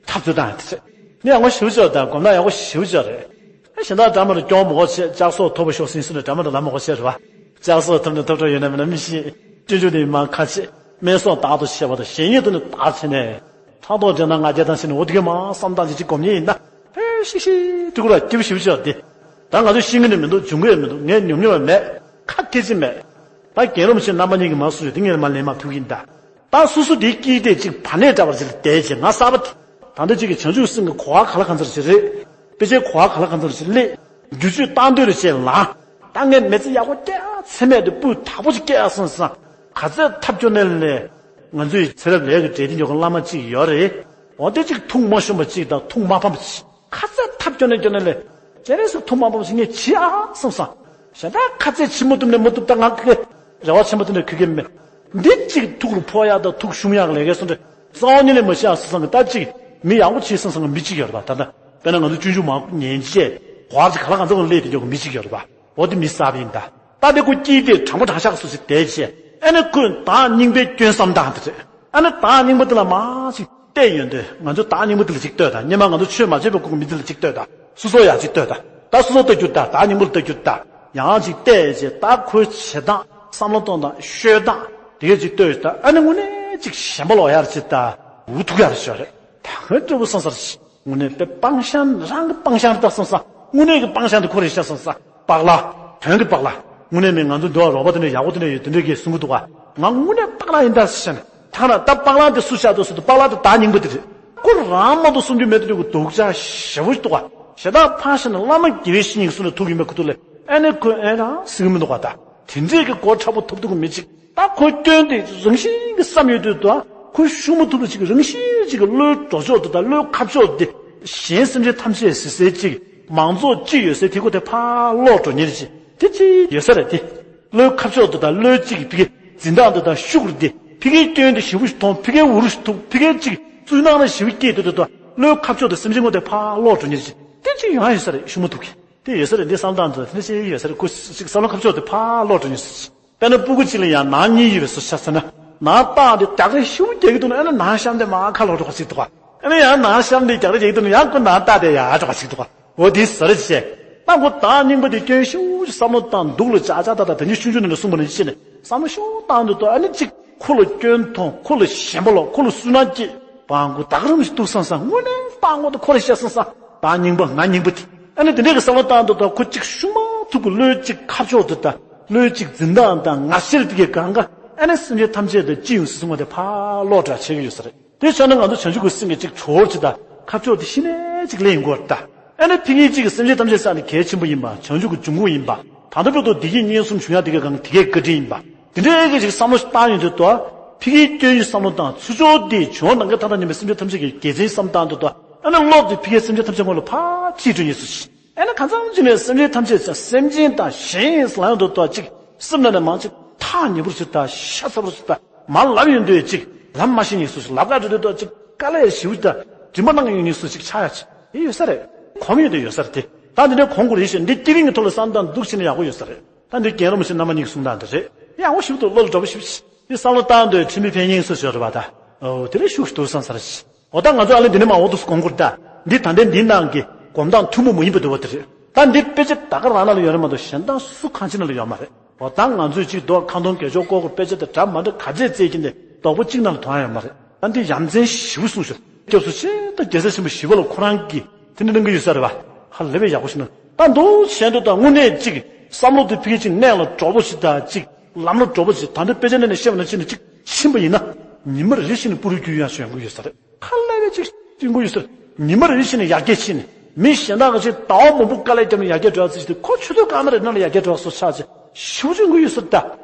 འཐབ་རྩོད་བཏང་ཡ་དེ་རེད། ནི་ཡག་པོ་ཞེ་པོ་ཅིག་དང་གོམ་སྟངས་ཡག་པོ་ཞེ་པོ་ཅིག་རེད། ཨ་གཞན་དག་འདྲ་མ་འདྲ་སྐྱོ་མོ་བྱས་ལྕགས་སོགས་ཐོབ་པ་ཤོག་ཟིན་སོང་ནས་འདྲ་མ་འདྲ་ལབ་མོ་བྱས་རེད་བ། ལྕགས་སོགས་ཐུབ་ནས་ཐོབ་གྲོལ་ཡོད་ན་མེད་ན་མི་ཤེས། སྤྱོད་འཇུག་དེ་མ་ཁ་ཆེ། སྨན་སོགས་བདག་ཏུ་བྱེད་པ་དང་གཞན་ཉིད་དུ་ནི་བདག་བྱས་ནས། ཕྲག་དོག་འདྲེ་ན་ང་རྒྱལ་དང་ཟེར་ནས་འོ་དེ་གས་མ་བསམ་སྟངས་ཅིག་ཅིག་སྒོམ་ཉེན་ཡིན་ན། ཧེ་ཤིག་ཤིག་ཐུག་ར་སྐྱིད་པོ་ཞིག་བྱས་ཏེ། ད་ང་ཚོ་ཤེས་ཀྱི་ནི་མི་འདུག་འབྱུང་གི་ཡང་མི་འདུག་ངས་ཉོབ་ཉོབ་ཡང་མེད། ཁ་སྐད་ཅིག་མེད། ད་རྒན་རབས་ཆེ་རྣམ་པ་གཉིས་ཀྱིས་མ་གསུངས་ཡོད་དེ་ངས་མ་ལན་མ་ཐུག་གིན་ད། ད་སོ་སོ་དེའི་དཀྱིལ་དེ་གཅིག་བར་གནས་འདྲ་བར་ཅིག་ལ་བསྡད་བྱས་ང་གསར་པ་དེ། ད་ལྟ་གཅིག་གི་བྱང་ཆུབ་སེམས་ཀྱི་གོ་བ་ག་ལ་གང་འཚམ་ཞིག་རེད། དཔེ་ཆའི་གོ་བ་ག་ལ་གང་འཚམ་ཞིག་སླེབས། བསྒྱུར་བཅོས་བཏང་འདོད་རེ་བྱས་ལ། ད་ངས་མི་ཚེ་ཡག་པོ་སྐྱེལ་ཚེ་སྨད་དུ་སྤུས་དག་པོ་ཞིག་སྐྱེལ་སོང་ཙང་། ག་ཚད་ཐབས་སྐྱོ་ནས་ལས། ང་ཚོའི་ཚེ་རབས་ལས་ཀྱི་འབྲས་དེ་འཇོག་མཁན་བླ་མ་གཅིག་ཡོད་རེད། འོ་དེ་གཅིག་ཐུགས་མ་ཞུམ་པ་གཅིག་དང་ཐུགས་མ་ཕམ་པ་གཅིག་ཁ་ཚད་ཐབས་སྐྱོ་ནས་སྐྱོ་ནས་ལས། ཇེ་རེ་སུ་ཐུགས་མ་ཕམ་ཞིག་ངས་བྱེད་ཨ་བསམ་སོང་། གཞན་དག་ཁ་ཚད་ཕྱི་མ་ཐུབ་ནས་མ་ཐུབ་ད་ང་ཁེ་རེ་བ་ཆེན་པོ་ཐུབ་ནས་ཁུལ་གྱི་མེད། འདི་གཅིག་ཐུགས་རུ་ཕོག་ཡག་དང་ཐུགས་ཞུམ་ཡག་གི་ལས་ཀའི་སོང་འདྲ། རྩ་བ་ཉིད་ནས་མ་ཤེས་ཨ་བསམ་གི་ད་གཅིག་མི་ཡག་པོ་བྱེད་བསམ་བསམ་གི་མི་གཅིག་ཡོད་རེད་པ། ད་ལྟ་དཔེར་ན་ང་ཚོ་སྤྱོད་འཇུག་མ་ཉན་བྱས་གོ་བ་གཅིག་ག་ལ་གང་འཚམ་གི་སླེབས་དེ་འཇོག་གི་མི་གཅིག་ཡོད་རེད་པ། འོ་དེ་མི་གསར་པ་ཡིན་ད། ད་དེ་ཁོ་དཀྱིལ་དེ་དྲང་པོ་དྲང་བཞག་སུ་ཞིག་བསྡད་བྱས་ཨ་ནི་ཁོས་བདག་རྙིང་པའི་སྐྱོན་བསམ་སྟངས་དེ་རེད། ཨ་ནི་བདག་རྙིང་པ་དེ་ལ་མ་ཞིག་བལྟས་ཡོང་དུས་ང་ཚོ་བདག་རྙིང་པ་དེ་ལ་ཅིག་ལྟོས་དང་སྔོན་མ་ང་ཚོ་ཆོས་མ་བྱས་པའི་སྐབས་ཀྱི་མི་དེ་ལ་ཅིག་ལྟོས་དང་སོ་སོ་ཡང་ཅིག་ལྟོས་དང་ད་སོ་སོ་ལྟ་རྒྱུ་དང་བདག་རྙིང་པ་ལ་ལྟ་རྒྱུ་དང་ཡང་ཅིག་བལྟས་བྱས་ད་ཁོའི་བྱེད་སྟངས་བསམ་བློ་གཏོང་སྟངས་ཤོད་སྟངས་དེ་གས་ཅིག་ལྟོས་དང་ཨ་ནི་དངོས་གནས་ཅིག་ཞེན་པ་ལོག་ཡར་ཅིག་དང་འུ་ཐུག་ཡར་ཤོད་རེད། ད་ངའི་སྤྲོ་པོ་སོང་ས་རེད། དངོས་གནས་དཔེ་སྤང་བྱ་རང་གི་སྤང་བྱ་རེད་ད་སོང་ས་དངོས་གནས་ཀྱི་སྤང་བྱ་འདི་ཁོ་རེད་ཤག་སོང་ས་སྤག་ལ། དོན་གྱི་སྤག་ལ། དངོས་གནས་མིན་ང་ཚོ་འདི་བ་རོགས་པ་དེ་འདྲ་ཡག་པོ་དེ་འདྲ་ཡོད་དེ་འདྲ་གིས་གསུང་གི་འདུག་ག་ང་དངོས་གནས་སྤག་ལ་ཡིན་ད་ཟེར་ནས་ཐང་ན་ད་སྤག་ལ་དེ་སུ་བཞག་འདུག་ཟེར་དུས་སྤག་ལ་དེ་བདག་རྙིང་པ་དེ་རེད། ཁོ་རང་མ་གཏོགས་སུམ་ཅུ་མེད་དུ་འགྲོ་གི་སྡུག་ཅག་ཞེ་པོ་ཞིག་འདུག་ག་ཞེ་དྲག་ཕར་བཞག་ན་བླ་མ་དགེ་བའི་བཤེས་གཉེན་གྱིས་གསུངས་ནས་ཐུག་ཡིན་པའི་ཁུ་ཐུག་ལས་ཨ་ནི་ཁོས་ཨེ་རང་ཟེར་གི་མི་འདུག་ག་ད་དེ་འདྲས་ཀྱི་གོ་ཁྲ་པོ་ཐོབ་ཐུབ་ཀྱི་མི་གཅིག་ད་ཁོའི་སྐྱོན་དེ་རང་བཞིན་གྱིས་བསམ་ཡོད་དུས་དང་ཁོའི་ཤུགས་མ་ཐུབ་པ་ཅིག་རང་བཞིན་གཅིག་གི་བློའི་གྲོགས་ཕྱོགས་དེ་དང་བློའི་ཁ་ཕྱོགས་དེ་གཞན་སེམས་ཅན་ཐམས་ཅད་ཟེར་སའི་གཅིག་མང་ཚོགས་གཅིག་ཡོད་སའི་དེ་ཁོ་དེ་ཕར་ལོག་འགྲོ་ཉེན་ཅིག་དེ་གཅིག་ཡོད་ས་རེད་དེ། བློའི་ཁ་ཕྱོགས་དེ་དང་བློའི་གཅིག་ཕི་གའི་འཛིན་སྟངས་དེ་དང་ཤུགས་རེད་དེ་ཕི་གའི་སྐྱོན་དེ་ཞེ་པོ་ཞིག་མཐོང་ཕི་གའི་འུ་རུ་ཞིག་ཐུག་ཕི་གའི་གཅིག་ཚུར་སྣང་ན་ཞེ་པོ་སྐྱེས་དེ་དེ་དང་བློའི་ཁ་ཕྱོགས་དེ་སེམས་ཅན་ཁོ་དེ་ཕར་ལོག་འགྲོ་ཉེན་ཅིག་དེ་གཅིག་ཡོང་ཡ་ཡོད་ས་རེད་ཤུགས་མ་ཐུབ་གི་དེ་ཡོད་ས་རེད་འདི་བསམ་སྟངས་དེ་དེ་ནས་ཤེས་ཡོད་ས་རེད་ཁོ་ཞིག་བསམ་བློ་ཁ་ཕྱོགས་དེ་ཕར་ལོག་འགྲོ་ཉེན་ཅིག་དཔེར་ན་སྤུ་གུ་གཅིག་ལ་ཡང་ནང་གཉིས་ཡོད་པའི་བཟོ་ཆ་ཟེར་ན། ནང་རྟགས་དེ་རྒྱག་རེས་ཞེ་པོ་རྒྱག་གི་འདུག་ན་ཨ་ནི་ནང་གཤམ་དེ་མར་ཁ་ལོག་འགྲོ་བ་ཞིག་འདུག་ག་ཨ་ནི་ཡང་ནང་གཤམ་དེ་རྒྱག་རེས་རྒྱག་གི་འདུག་ན་ཡང་ཁོ་ནང་རྟགས་དེ་ཡར་འགྲོ་བ་ཞིག་འདུག་ག་འོ་དེ་ཟེར་བྱས། ད་ཁོ་བདག་རྙིང་པ་དེ་སྐྱོན་ཞེ་པོ་ཞིག་བསམ་བློ་བཏང་སྡུག་ལ་ཅག་ཅག་ད་ད་དེ་ནི་ཆུང་ཆུང་ནས་གསུངས་པ་ནི་ཅི་ནས་བསམ་བློ་ཞེ་པོ་བཏང་འདུག་ཏོ་ཨ་ནི་གཅིག་ཁོ་ལ་སྐྱོན་མཐོང་ཁོ་ལ་ཞེན་པ་ལོག་ཁོ་ལ་སུན་སྣང་སྐྱེས་བང་གུ་ད་ག་རང་ཞིག་འདུག་བསམ་བསམ་དངོས་གནས་བཏང་ངོ་དེ་ཁོ་ལ་བཤད་བསམ་བསམ་བདག་རྙིང་པ་ང་རྙིང་པ་དེ་ཨ་ནི་དེ་འདྲས་ཀྱི་བསམ་བློ་བཏང་འདུག་ཏོ་ཁོ་གཅིག་ཤུགས་མ་ཐུབ་ཀྱི་བློའི་གཅིག་ཁ་ཕྱོགས་དེ་ད། བློའི་གཅིག་འཛིན་སྟངས་དང་ངར་ཤེས་དེ་གའི་སྒང་ག་ཨ་ནི་སེམས་ཅན་ཐམས་ཅད་དང་སྤྱི་ཡོངས་སུ་སོང་བ་དེ་ཕར་ལོག་འགྲོ་བྱེད་ཀྱི་ཡོད་ས་རེད། དེ་ཆ་ན་ང་ཚོ་བྱང་ཆུབ་ཀྱི་སེམས་ཀྱི་གཅིག་གྲོགས་ཅིག་དང་ཁ་ཕྱོགས་དེ་གཞི་ནས་གཅིག་ལེན་ཡོང་གི་ཡོད་རེད་ད། ཨ་ནི་ཕ་གིའི་གཅིག་གི་སེམས་ཅན་ཐམས་ཅད་ས་ནི་གལ་ཆེན་པོ་ཡིན་པ་བྱང་ཆུབ་ཀྱི་འབྱུང་ཁུངས་ཡིན་པ་ད་ལྟ་བར་དུ་བདེ་སྐྱིད་གཉེན་གསུམ་བྱུང་ཡག་དེ་གའི་སྒང་ག་དེ་གའི་བཀའ་དྲིན་ཡིན་པ་དེ་འདྲའི་གི་གཅིག་བསམ་བློ་ཞིག་བཏང་ཡོང་དུས་དོ། ཕ་གིའི་སྐྱོན་ཞིག་བསམ་བློ་བཏང་ཚུར་ཕྱོགས་དེ་བྱུང་ནང་གི་ཐ་ཐ་ཉམས་པའི་སེམས་ཅན་ཐམས་ཅད་ཀྱི་དགེ་མཚན་བསམ་བཏང་དུས་དོ། ཨ་ནི་བློ་དེ་ཕ་གིའི་སེམས་ཅན་ཐམས་ཅད་སྔོན་ལ་ཕར་ཁྲིད་འགྲོ་ཉེན་སུ་ཞིག་ཨ་ནི་གང་འཚམ་ཅིག་ནས་སེམས་ཅན་ཐམས་ཅད་ཀྱང་སེམས་ཅན་དང་གཞན་ཡིན་ལ་ཡོང་དུ་དོ་ཅིག་སེམས་ནང་ནས་མང་ཅིག་ཐག་ཉེ་པོར་ཞིག་དང་ཤ་ཚ་པོར་ཞིག་དང་མ་ལབ་ཡོང་དུས་ཅིག་ལམ་མ་ཤེས་ཉེན་སུ་ཞིག་ལབ་ག་འགྲོ་དུས་དོ་ཅིག་དཀའ་ལས་ཞེ་པོ་ཞིག་དང་དྲི་མ་གནང་ཡོང་ཉེན་སུ་ཞིག་ཆགས་ཡ་ཅིག་ཡིན་ཡོད་ས་རེད། གོམས་ཡོང་དུས་ཡོད་ས་རེད་དེ་ད་འདི་འདྲའི་གོམས་དགོས་རེད་ཞེས་འདི་ཏི་རིང་གི་ཐོག་ལ་བསམ་སྟངས་འདུག་ཕྱིན་ན་ཡག་པོ་ཡོད་ས་རེད། ད་འདི་རྒན་རབས་མ་ཞིག་རྣམ་པ་གཉིས་ཀྱིས་གསུངས་སྟངས་འདི་རེད། ཡག་པོ་ཞིག་འདུག་བློ་ལ་འགྲོ་པོ་ཞིག་འདི་བསམ་བློ་བཏང་དུས་ཁྲིམས་མི་ཕན་ཡིན་སུ་ཞོར་རེད་པ་ད། ཨོ་དེ་རིང་ཤུགས་ཤིག་འདུག་བསམ་ས་རེད། འོ་ད་ང་ཚོ་ཨ་ལེ་འདི་ནས་མ་འོ་འདུག་སྐོང་ཁུར་ད། འདི་ད་ལྟའི་འདིའི་ནང་གི་སྒོམ་སྟངས་ཐུན་མོང་མ་ཡིན་པ་འདུག་བ་དེ་རེད། ད་འདི་དཔེ་ཆ་ད་ག་རང་ནང་ལ་ཡོད་རེད་མ་གཏོགས་གཞན་དག་སུ་གང་ཅི་ནང་ལ་ཡོད་མ་རེད། འོ་ད་ང་ཚོས་གཅིག་རྡོ་ཁ་འཐོང་གས་ཆོག་ཀོ་ཀོ་དཔེ་ཆ་དེ་འདྲ་མ་འདྲ་ག་ཚད་བཙལ་གྱིན་དེ་རྡོག་པོ་གཅིག་ནང་ལ་དོན་ཡོད་མ་རེད། ད་འདི་ཡ་མཚན་ཞེ་པོ་གསུངས་ཤོག་སྐྱབས་སུ་མཆི་ད་རྒྱལ་སྲས་ཆེན་པོ་ཞི་བ་ལྷ་ཁོ་རང་གིས་དེ་འདྲ་གནང་གི་ཡོད་ས་རེད་བ། ཧ་ལས་པའི་ཡག་པོ་ཞིག་གནང་ད་འདུག་བྱས་འདུག་ད་དངོས་གནས་གཅིག་བསམ་བློ་དེ་ཕ་གི་གཅིག་གནད་ལ་འགྲོ་པོ་ཞིག་ད་གཅིག་ལམ་ལ་འགྲོ་པོ་ཞིག་ད་འདི་དཔེ་ཆ་ནང་ནས་བཤད་པ་ནང་བཞིན་ནས་གཅིག་ཕྱིན་པ་ཡིན་ན། ཉི་མ་རེ་བཞིན་ནས་སྤུ་རུ་རྒྱུ་ཡང་ཞོན་གི་ཡོད་ས་རེད། ཁ་ལ་བའི་ཅིག་ཅིག་གོ་ཡོད་ཟེར། ཉི་མ་རེ་བཞིན་ནས་ཡར་རྒྱས་ཕྱིན་ནས་མི་གཞན་དག་གི་ཅིག་ཟླ་བ་མང་པོ་དཀའ་ལས་བརྒྱབ་ནས་ཡར་རྒྱས་འགྲོ་བ་ཚོ་ཞིག་དེ་ཁོ་ཆུ་ཚོད་སྐར་མ་རེ་ནང་ལ་ཡར་རྒྱས་འགྲོ་བ་སོགས་ཆགས་ཅིག་ཞུ་ཅིག་གོ་ཡོད་ཟེར་ད།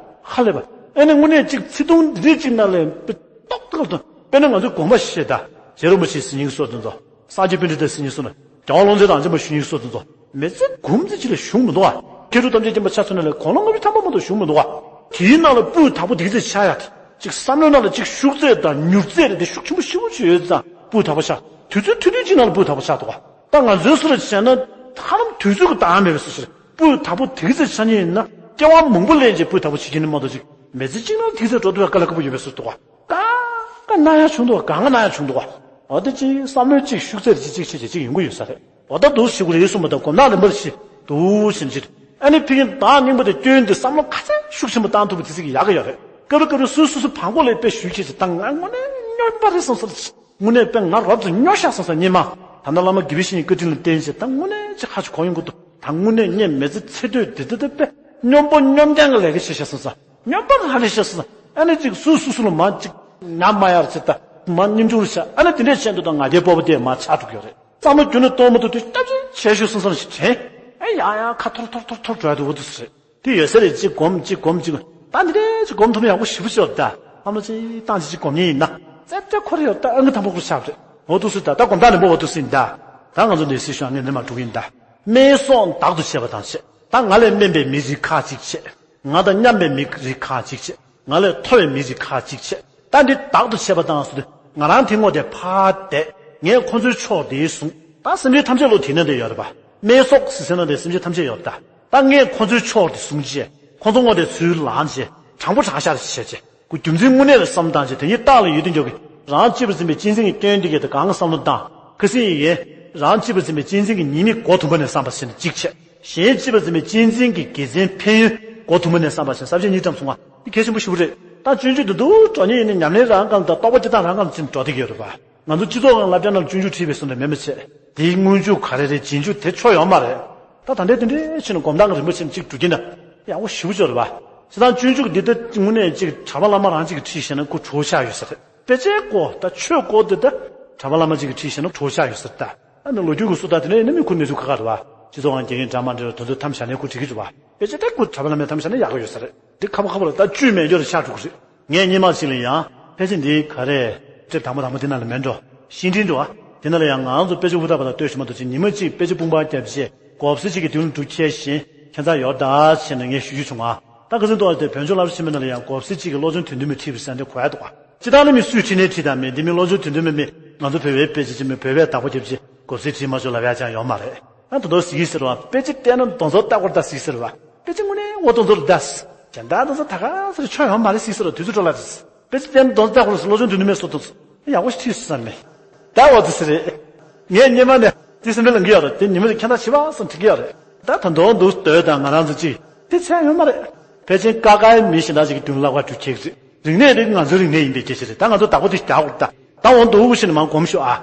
ཧ་ལས་པ། ཨེ་ནས་དངོས་གནས་ཅིག་ཚིག་ཐུང་འདི་རེ་ཅིག་ནང་ལས་ཏོག་ཏོག་དང་དཔེར་ན་ང་ཚོའི་དགོངས་པ་བཞེས་ད། རྗེ་རིན་པོ་ཆེའི་ཟིན་ཉིན་སོགས་དེ་ཚོ། སངས་རྒྱས་པཎྜི་ཏའི་ཟིན་ཉིན་སོགས་ནས་རྒྱལ་བ་ཀློང་ཆེན་རང་བྱོན་པ་ཞུ་ཉིན་སོགས་དེ་ཚོ། མི་ཚེ་འགུམ་ཚེ་ཅིག་ལས་གཞུང་མི་འདུག་ཨ། མཁས་གྲུབ་ཐམས་ཅད་མཁྱེན་པ་ཆ་མཚོན་ན་ལས་དགུང་ལོ་ལྔ་བཅུ་ཐམ་པ་མ་གཏོགས་གཞུང་མི་འདུག་ཨ། དེའི་ནང་ལ་སྤུས་དག་པོ་དེ་ཚོ་ཆགས་ཡ་དེ། ཅིག་བསམ་བློའི་ནང་ལ་ཅིག་ཤུགས་ཚད་དང་མྱུར་ཚད་རེད་དེ་ཤུགས་ཆེན་པོ་ཞེ་པོ་ཅིག་ཡོད་ཙང་སྤུས་དག་པོ་ཆགས། དུས་ཚོད་ཐུང་ཐུང་ཅིག་ནང་ལ་སྤུས་དག་པོ་ཆགས་འདུག་ཨ། ད་ང་ཚོའི་སུ་ལ་བྱས་ན་ཧ་ལམ་དུས་ཚོད་ཀྱི་བདག་མེད་པའི་སུ་ཞིག་སྤུས་དག་པོ་དེ་ཚོ་ཆགས་ཉེན་ཡིན་ན་སྐྱེ་བ་མང་པོ་ལེན་ཅིག་སྤུས་དག་པོ་བྱེད་ཀྱི་ནི་མ་གཏོགས་ཅིག་མི་ཚེ་གཅིག་ནང་དེ་ཚོ་འགྲོ་ཐུབ་ཡ་དཀའ་ལས་ཁག་པོ་ཡོད་པའི་སུ་འདུག་ཨ། ཀ་ཀ་ན་ཡ་བྱུང་འདུག་ག་ག་ན་ཡ་བྱུང་འདུག་ག་འོ་དེ་ཅིག་བསམ་བློའི་ཅིག་ཤུགས་ཚད་ཅིག་ཅིག་ཅིག་ཅིག་ཡོང་གི་ཡོད་ས་རེད། འོ་ད་འདུག་ཞིག་གུ་རེ་གསུངས་པ་དང་གོམ་ནག་ལེན་པར་ཤི་འདུག་ཟིན་ཅིག་ ཨ་ནི་ཕ་གིར་བདག་སྙིང་པོ་དེ་སྐྱོན་དེ་བསམ་བློ་ག་ཚད་ཤུགས་ཆེན་པོ་བཏང་ཐུབ་པ་དེ་ཚིག་གི་ཡག་གི་ཡོད་རེད། སྐབས་རེ་སྐབས་རེ་སུ་སུ་སུ་བང་གོ་ལས་དཔེ་ཞུས་ཁྱེད་ཀྱི་ད་ང་དངོས་གནས་སྨྱོན་པ་རེད་བསམ་སོང་། དངོས་གནས་དཔེ་ང་རབ་ཏུ་སྨྱོ་ཤག་སོང་ས་ཉི་མ། ད་ལྟ་བླ་མ་དགེ་བའི་བཤེས་གཉེན་བཀའ་དྲིན་ལ་བརྟེན་བྱས་ད་དངོས་གནས་ཅིག་ཧ་ཅིག་གོ་ཡོང་གི་འདུག་ད་དངོས་གནས་ངས་མི་ཚེ་ཚེ་སྟོད་དེ་དེ་དེ་དཔེ་སྨྱོན་པོ་སྨྱོན་རྐྱང་གི་ལས་ཀ་བྱེད་ཤག་སོང་ས། སྨྱོན་པ་ང་རེད་ཤག་སོང་ས། ཨ་ནི་ཅིག་སུ་སུ་སུ་ལ་མ་ཅིག་ཉམས་མ་ཡར་ཚེ་ད་མ་སྙིང་ཆུང་རུ་ཤག་ཨ་ནི་དེ་འདྲས་བྱས་འདུག་ད་ང་རྒྱལ་སྤོབས་པ་དེ་མ་ཆགས་འགྲོ་གི་ཡོད་རེད། བསམ་བློ་རྒྱུན་ནས་གཏོང་མ་ཐུབ་དུས་སྐྱབས་ཆེན་བྱས་ཤོག་སོང་ས་ཞིག་དྲན། ཨེ་ཡ་ཡ་ཁ་འཐོར་འཐོར་འཐོར་འཐོར་འགྲོ་ཡ་དེ་འོ་དུ་སུ་རེད། དེ་ཡོད་ས་རེད། ཅིག་སྒོམ་ཅིག་སྒོམ་ཅིག་ད་འདི་འདྲའི་ཅིག་སྒོམ་ཐུབ་ན་ཡག་པོ་ཞེ་པོ་ཅིག་ཡོད་རེད་ད། ཨ་མ་ཅིག་བཏང་ཅིག་ཅིག་སྒོམ་ཉན་ཡིན་ན། ཙེ་ཙེ་ཁོ་རེ་ཡོད་ད་ཨང་ཀི་དང་པོ་ཁོ་ཆགས་རེད། འོ་དུ་སུ་ད་ད་སྒོམ་ཐག་རིང་པོ་འོ་དུ་སུ་ཡིན་ད། ད་ང་ཚོ་འདི་སྲིད་ཤོག་ངས་འདི་མ་འགྲོ་གི་ཡིན་ད། སྨད་སོགས་བདག་ཏུ་བྱེད་པ་དང་བཅས། ད་ང་ལས་དམན་པའི་མི་རིགས་ཁག་ཅིག་བྱས། ང་དང་མཉམ་པའི་མི་རིགས་ཁག་ཅིག་བྱས། ང་ལས་མཐོ་བའི་མི་རིགས་ཁག་ཅིག་བྱས། ད་འདི་བདག་ཏུ་བྱེད་པ་དང་སུ་དུ་ང་རང་དེ་ངོ་དེ་ཕར་བསྡད། ངས་ཁོ་ཚོའི་ཕྱོགས་དེ་བཟུང་། ད་སེམས་ཅན་ཐམས་ཅད་བློ་དེ་ན་དེ་ཡོད་རེད་པ། སྨད་སོགས་ཟེར་ཟེར་ན་དེ་སེམས་ཅན་ཐམས་ཅད་ཡོད་རེད་ད། ད་ངས་ཁོ་ཚོའི་ཕྱོགས་དེ་བཟུང་བྱས། ཁོ་ཚོ་ངོ་དེ་ཚུར་ལངས་བྱས། དྲང་པོ་དྲང་བཞག་བྱས་བྱས། ཁོ་རྒྱུ་མཚན་དངོས་གནས་ལ་བསམ་བཏང་བྱས་དེ་ཉིད་རྟགས་ལ་ཡོད་དུས་འཇོག་གི། རང་གཅེས་པར་འཛིན་པའི་གཅེས་འཛིན་གྱི་སྐྱོན་འདི་གས་དེ་གང་གི་བསམ་བློ་བཏང་། ཁ་སང་ཡིན། རང་གཅེས་པར་འཛིན་པའི་གཅེས་འཛིན་གྱི་ཉེས་དམིགས་གོ་དུ་མ་ནས་བསམ་པ་བྱས་ནས་གཅིག་བྱས། གཞན་གཅེས་པར་འཛིན་པའི་གཅེས་འཛིན་གྱི་དགེ་མཚན་ཕན་ཡོན་གོ་དུ་མ་ནས་བསམ་པ་བྱས་ས་བཅད་གཉིས་ཙམ་སོང་བ། འདི་གལ་ཆེན་པོ་ཞེ་པོ་རེད། ད་སྤྱོད་འཇུག་འདི་འདུག་འགྲོ་ཉེན་ཡིན་ན་ཉམས་ལེན་རང་གང་དང་རྟོགས་པ་སྤྱི་དང་རང་གང་ཕྱིན་འགྲོ་བསྡད་ཀྱི་ཡོད་རེད་པ། ང་ཚོ་སྤྱི་ཚོགས་ནང་སློབ་གྲྭ་ནང་སྤྱོད་འཇུག་ཁྲིད་པའི་སོ་ནས་མེད་མི་བྱེད། དེའི་སྔོན་འཇུག་ག་རེ་རེད། རྗེས་འཇུག་དེ་ཆོ་ཡོད་མ་རེད། ད་ད་ལྟའི་དེ་འདྲའི་ཕྱིན་ནས་སྒོམ་སྟངས་རིམ་པ་ཕྱིན་གཅིག་འགྲོ་གི་ན་ཡག་པོ་ཞེ་པོ་ཅིག་རེད་པ། སྤྱིར་བཏང་སྤྱོད་འཇུག་འདི་ལྟ་དངོས་གནས་གཅིག་གྲྭ་པ་བླ་མ་རང་གཅིག་གིས་ཁྲིད་ཤེས་ན་ཁོ་གྲོགས་ཆགས་ཡོད་ས་རེད། དཔེ་ཆའི་སྐོར་ད་ཆོས་སྐོར་འདི་ལྟ་གྲྭ་པ་བླ་མ་གཅིག་གིས་ཁྲིད་ཤེས་ན་གྲོགས་ཆགས་ཡོད་ས་རེད་ད། ཨ་ནི་ལོ་རྒྱུས་ཀྱི་སུ་ད་དེ་ནས་ཡིན་ན་མི་ཁུར་གནས་ཚུལ་ཁ་ཁ་རེད་པ། སྤྱི་ཚོགས་ཁང་རྒྱལ་ཡིན་འདྲ་མ་འདྲ་དེ་ཚོ་ཐམས་ཅད་ནས་ཁུར་བྲིས་ཀྱི་འདུག་པ། དཔེ་ཆ་དེ་ཁུར་གྲྭ་པ་བླ་མས་ཐམས་ཅད་ནས་ཡག་གི་ཡོད་ས་རེད། འདི་ཁ་པོ་ཁ་པོ་ལ་ད་བཅུད་མེད་སྐྱོ་རེ་ཆགས་འགྲོ་གི་རེད། ངས་སྔོན་མ་ཞིག་ལ་ཡང་ཕལ་ཆེར་འདི་ག་རེ། དེབ་དང་པོ་དང་པོ་འདི་ནང་ལ་མེད་འགྲོ། ཤིང་འབྲས་འགྲོ་ཨ། དེ་ནང་ལ་ཡང་ང་རང་ཚོ་དཔེ་ཆ་ཧུར་ཐག་པ་དང་ལྟོས་ཤིག་མ་གཏོགས་ཅིག་ཉི་མ་གཅིག་དཔེ་ཆ་དཔུང་པ་བརྒྱབ་རྗེས་གོ་ས་གཅིག་གི་མདུན་ལ་འགྲོ་ཁྱེར་ཞིང་ཁྱད་མཚར་ཡོད་ད་བྱས་ནས་ངས་ཞུ་རྒྱུ་བྱུང་ཨ། ད་ཁ་སང་ཐོག་དེ་བོད་ལྗོངས་སློབ་གྲྭ་ཆེན་མོའི་ནང་ལ་ཡང་གོ་ས་གཅིག་གི་སློབ་སྦྱོང་དོན་ལྡན་མི་ཁྲིད་པའི་ས་འདི་གོ་ཡ་འདུག་ཨ། སྤྱིར་བཏང་ནི་མི་སུས་ཁྲིད་ནའི་ཁྲིད་དང་མེད་འདི་མི་སློབ་སྦྱོང་དོན་ལྡན་མི་མི་ང་ཚོ་བོད་པའི་དཔེ་ཆ་ཆེན་མོའི་བོད་པའི་བདག་པོ་རྒྱབ་རྗེས་གོ་ས་ཁྲིད་མ་ཆོག་ལབ་ཡ་ཅང་ཡོད་མ་རེད། ཨ་ད་དུང་ཟེར་གྱི་ཟེར་བ་དཔེ་ཆ་བལྟས་ན་མདོ་ཚོགས་ལྟ་སྐོར་ད་ཟེར་གྱི་ཟེར་བ། དཔེ་ཆ་དངོས་གནས་འོ་མདོ་ཚོགས་ལ་ད་ཟེར། ད་ད་ཚོ་ད་ག་ཟེར་ཆོ་ཡོད་མ་རེད་ཟེར་གྱི་ཟེར་བ་དུས་ཚོད་འགྲོ་ལ་ཟེར། དཔེ་ཆ་བལྟས་ན་མདོ་ཚོགས་ལྟ་སྐོར་ཟེར་སློབ་སྦྱོང་དོན་ལྡན་མེད་སོ་ཐུག་ཡག་པོ་ཞིག་ཁྲིད་སོང་ས་མེད། ད་འོ་དེ་ཟེར་རེད། ངས་སྔོན་མ་ནས་དེ་སེམས་པའི་ལང་གི་ཡོད་རེད། དེ་ཉི་མ་རེ་ཁྱད་མཚར་ཆེ་བ་སོང་དྲན་གྱི་ཡོད་རེད། ད་ད་མདོ་འདུག་སྡོད་དང་ང་རང་ཚོ་ཅིག་དེ་ཚད་ཡོད་མ་རེད། ཕལ་ཆེར་ཀ་ཀའི་མི་གཞན་དག་ཅིག་གི་མདུན་ལ་བ་འགྲུལ་ཁྱེར་གྱི་རེད། རིག་གནས་དེ་ང་ཚོའི་རིག་གནས་ཡིན་པའི་སྐད་ཆ་རེད། ད་ང་ཚོ་བདག་པོ་དེ་རྒྱག་དགོས། ད་ད་འོ་འདུག་ཕྱིན་ནས་མར་སྒོམ་ཤོག་ཨ།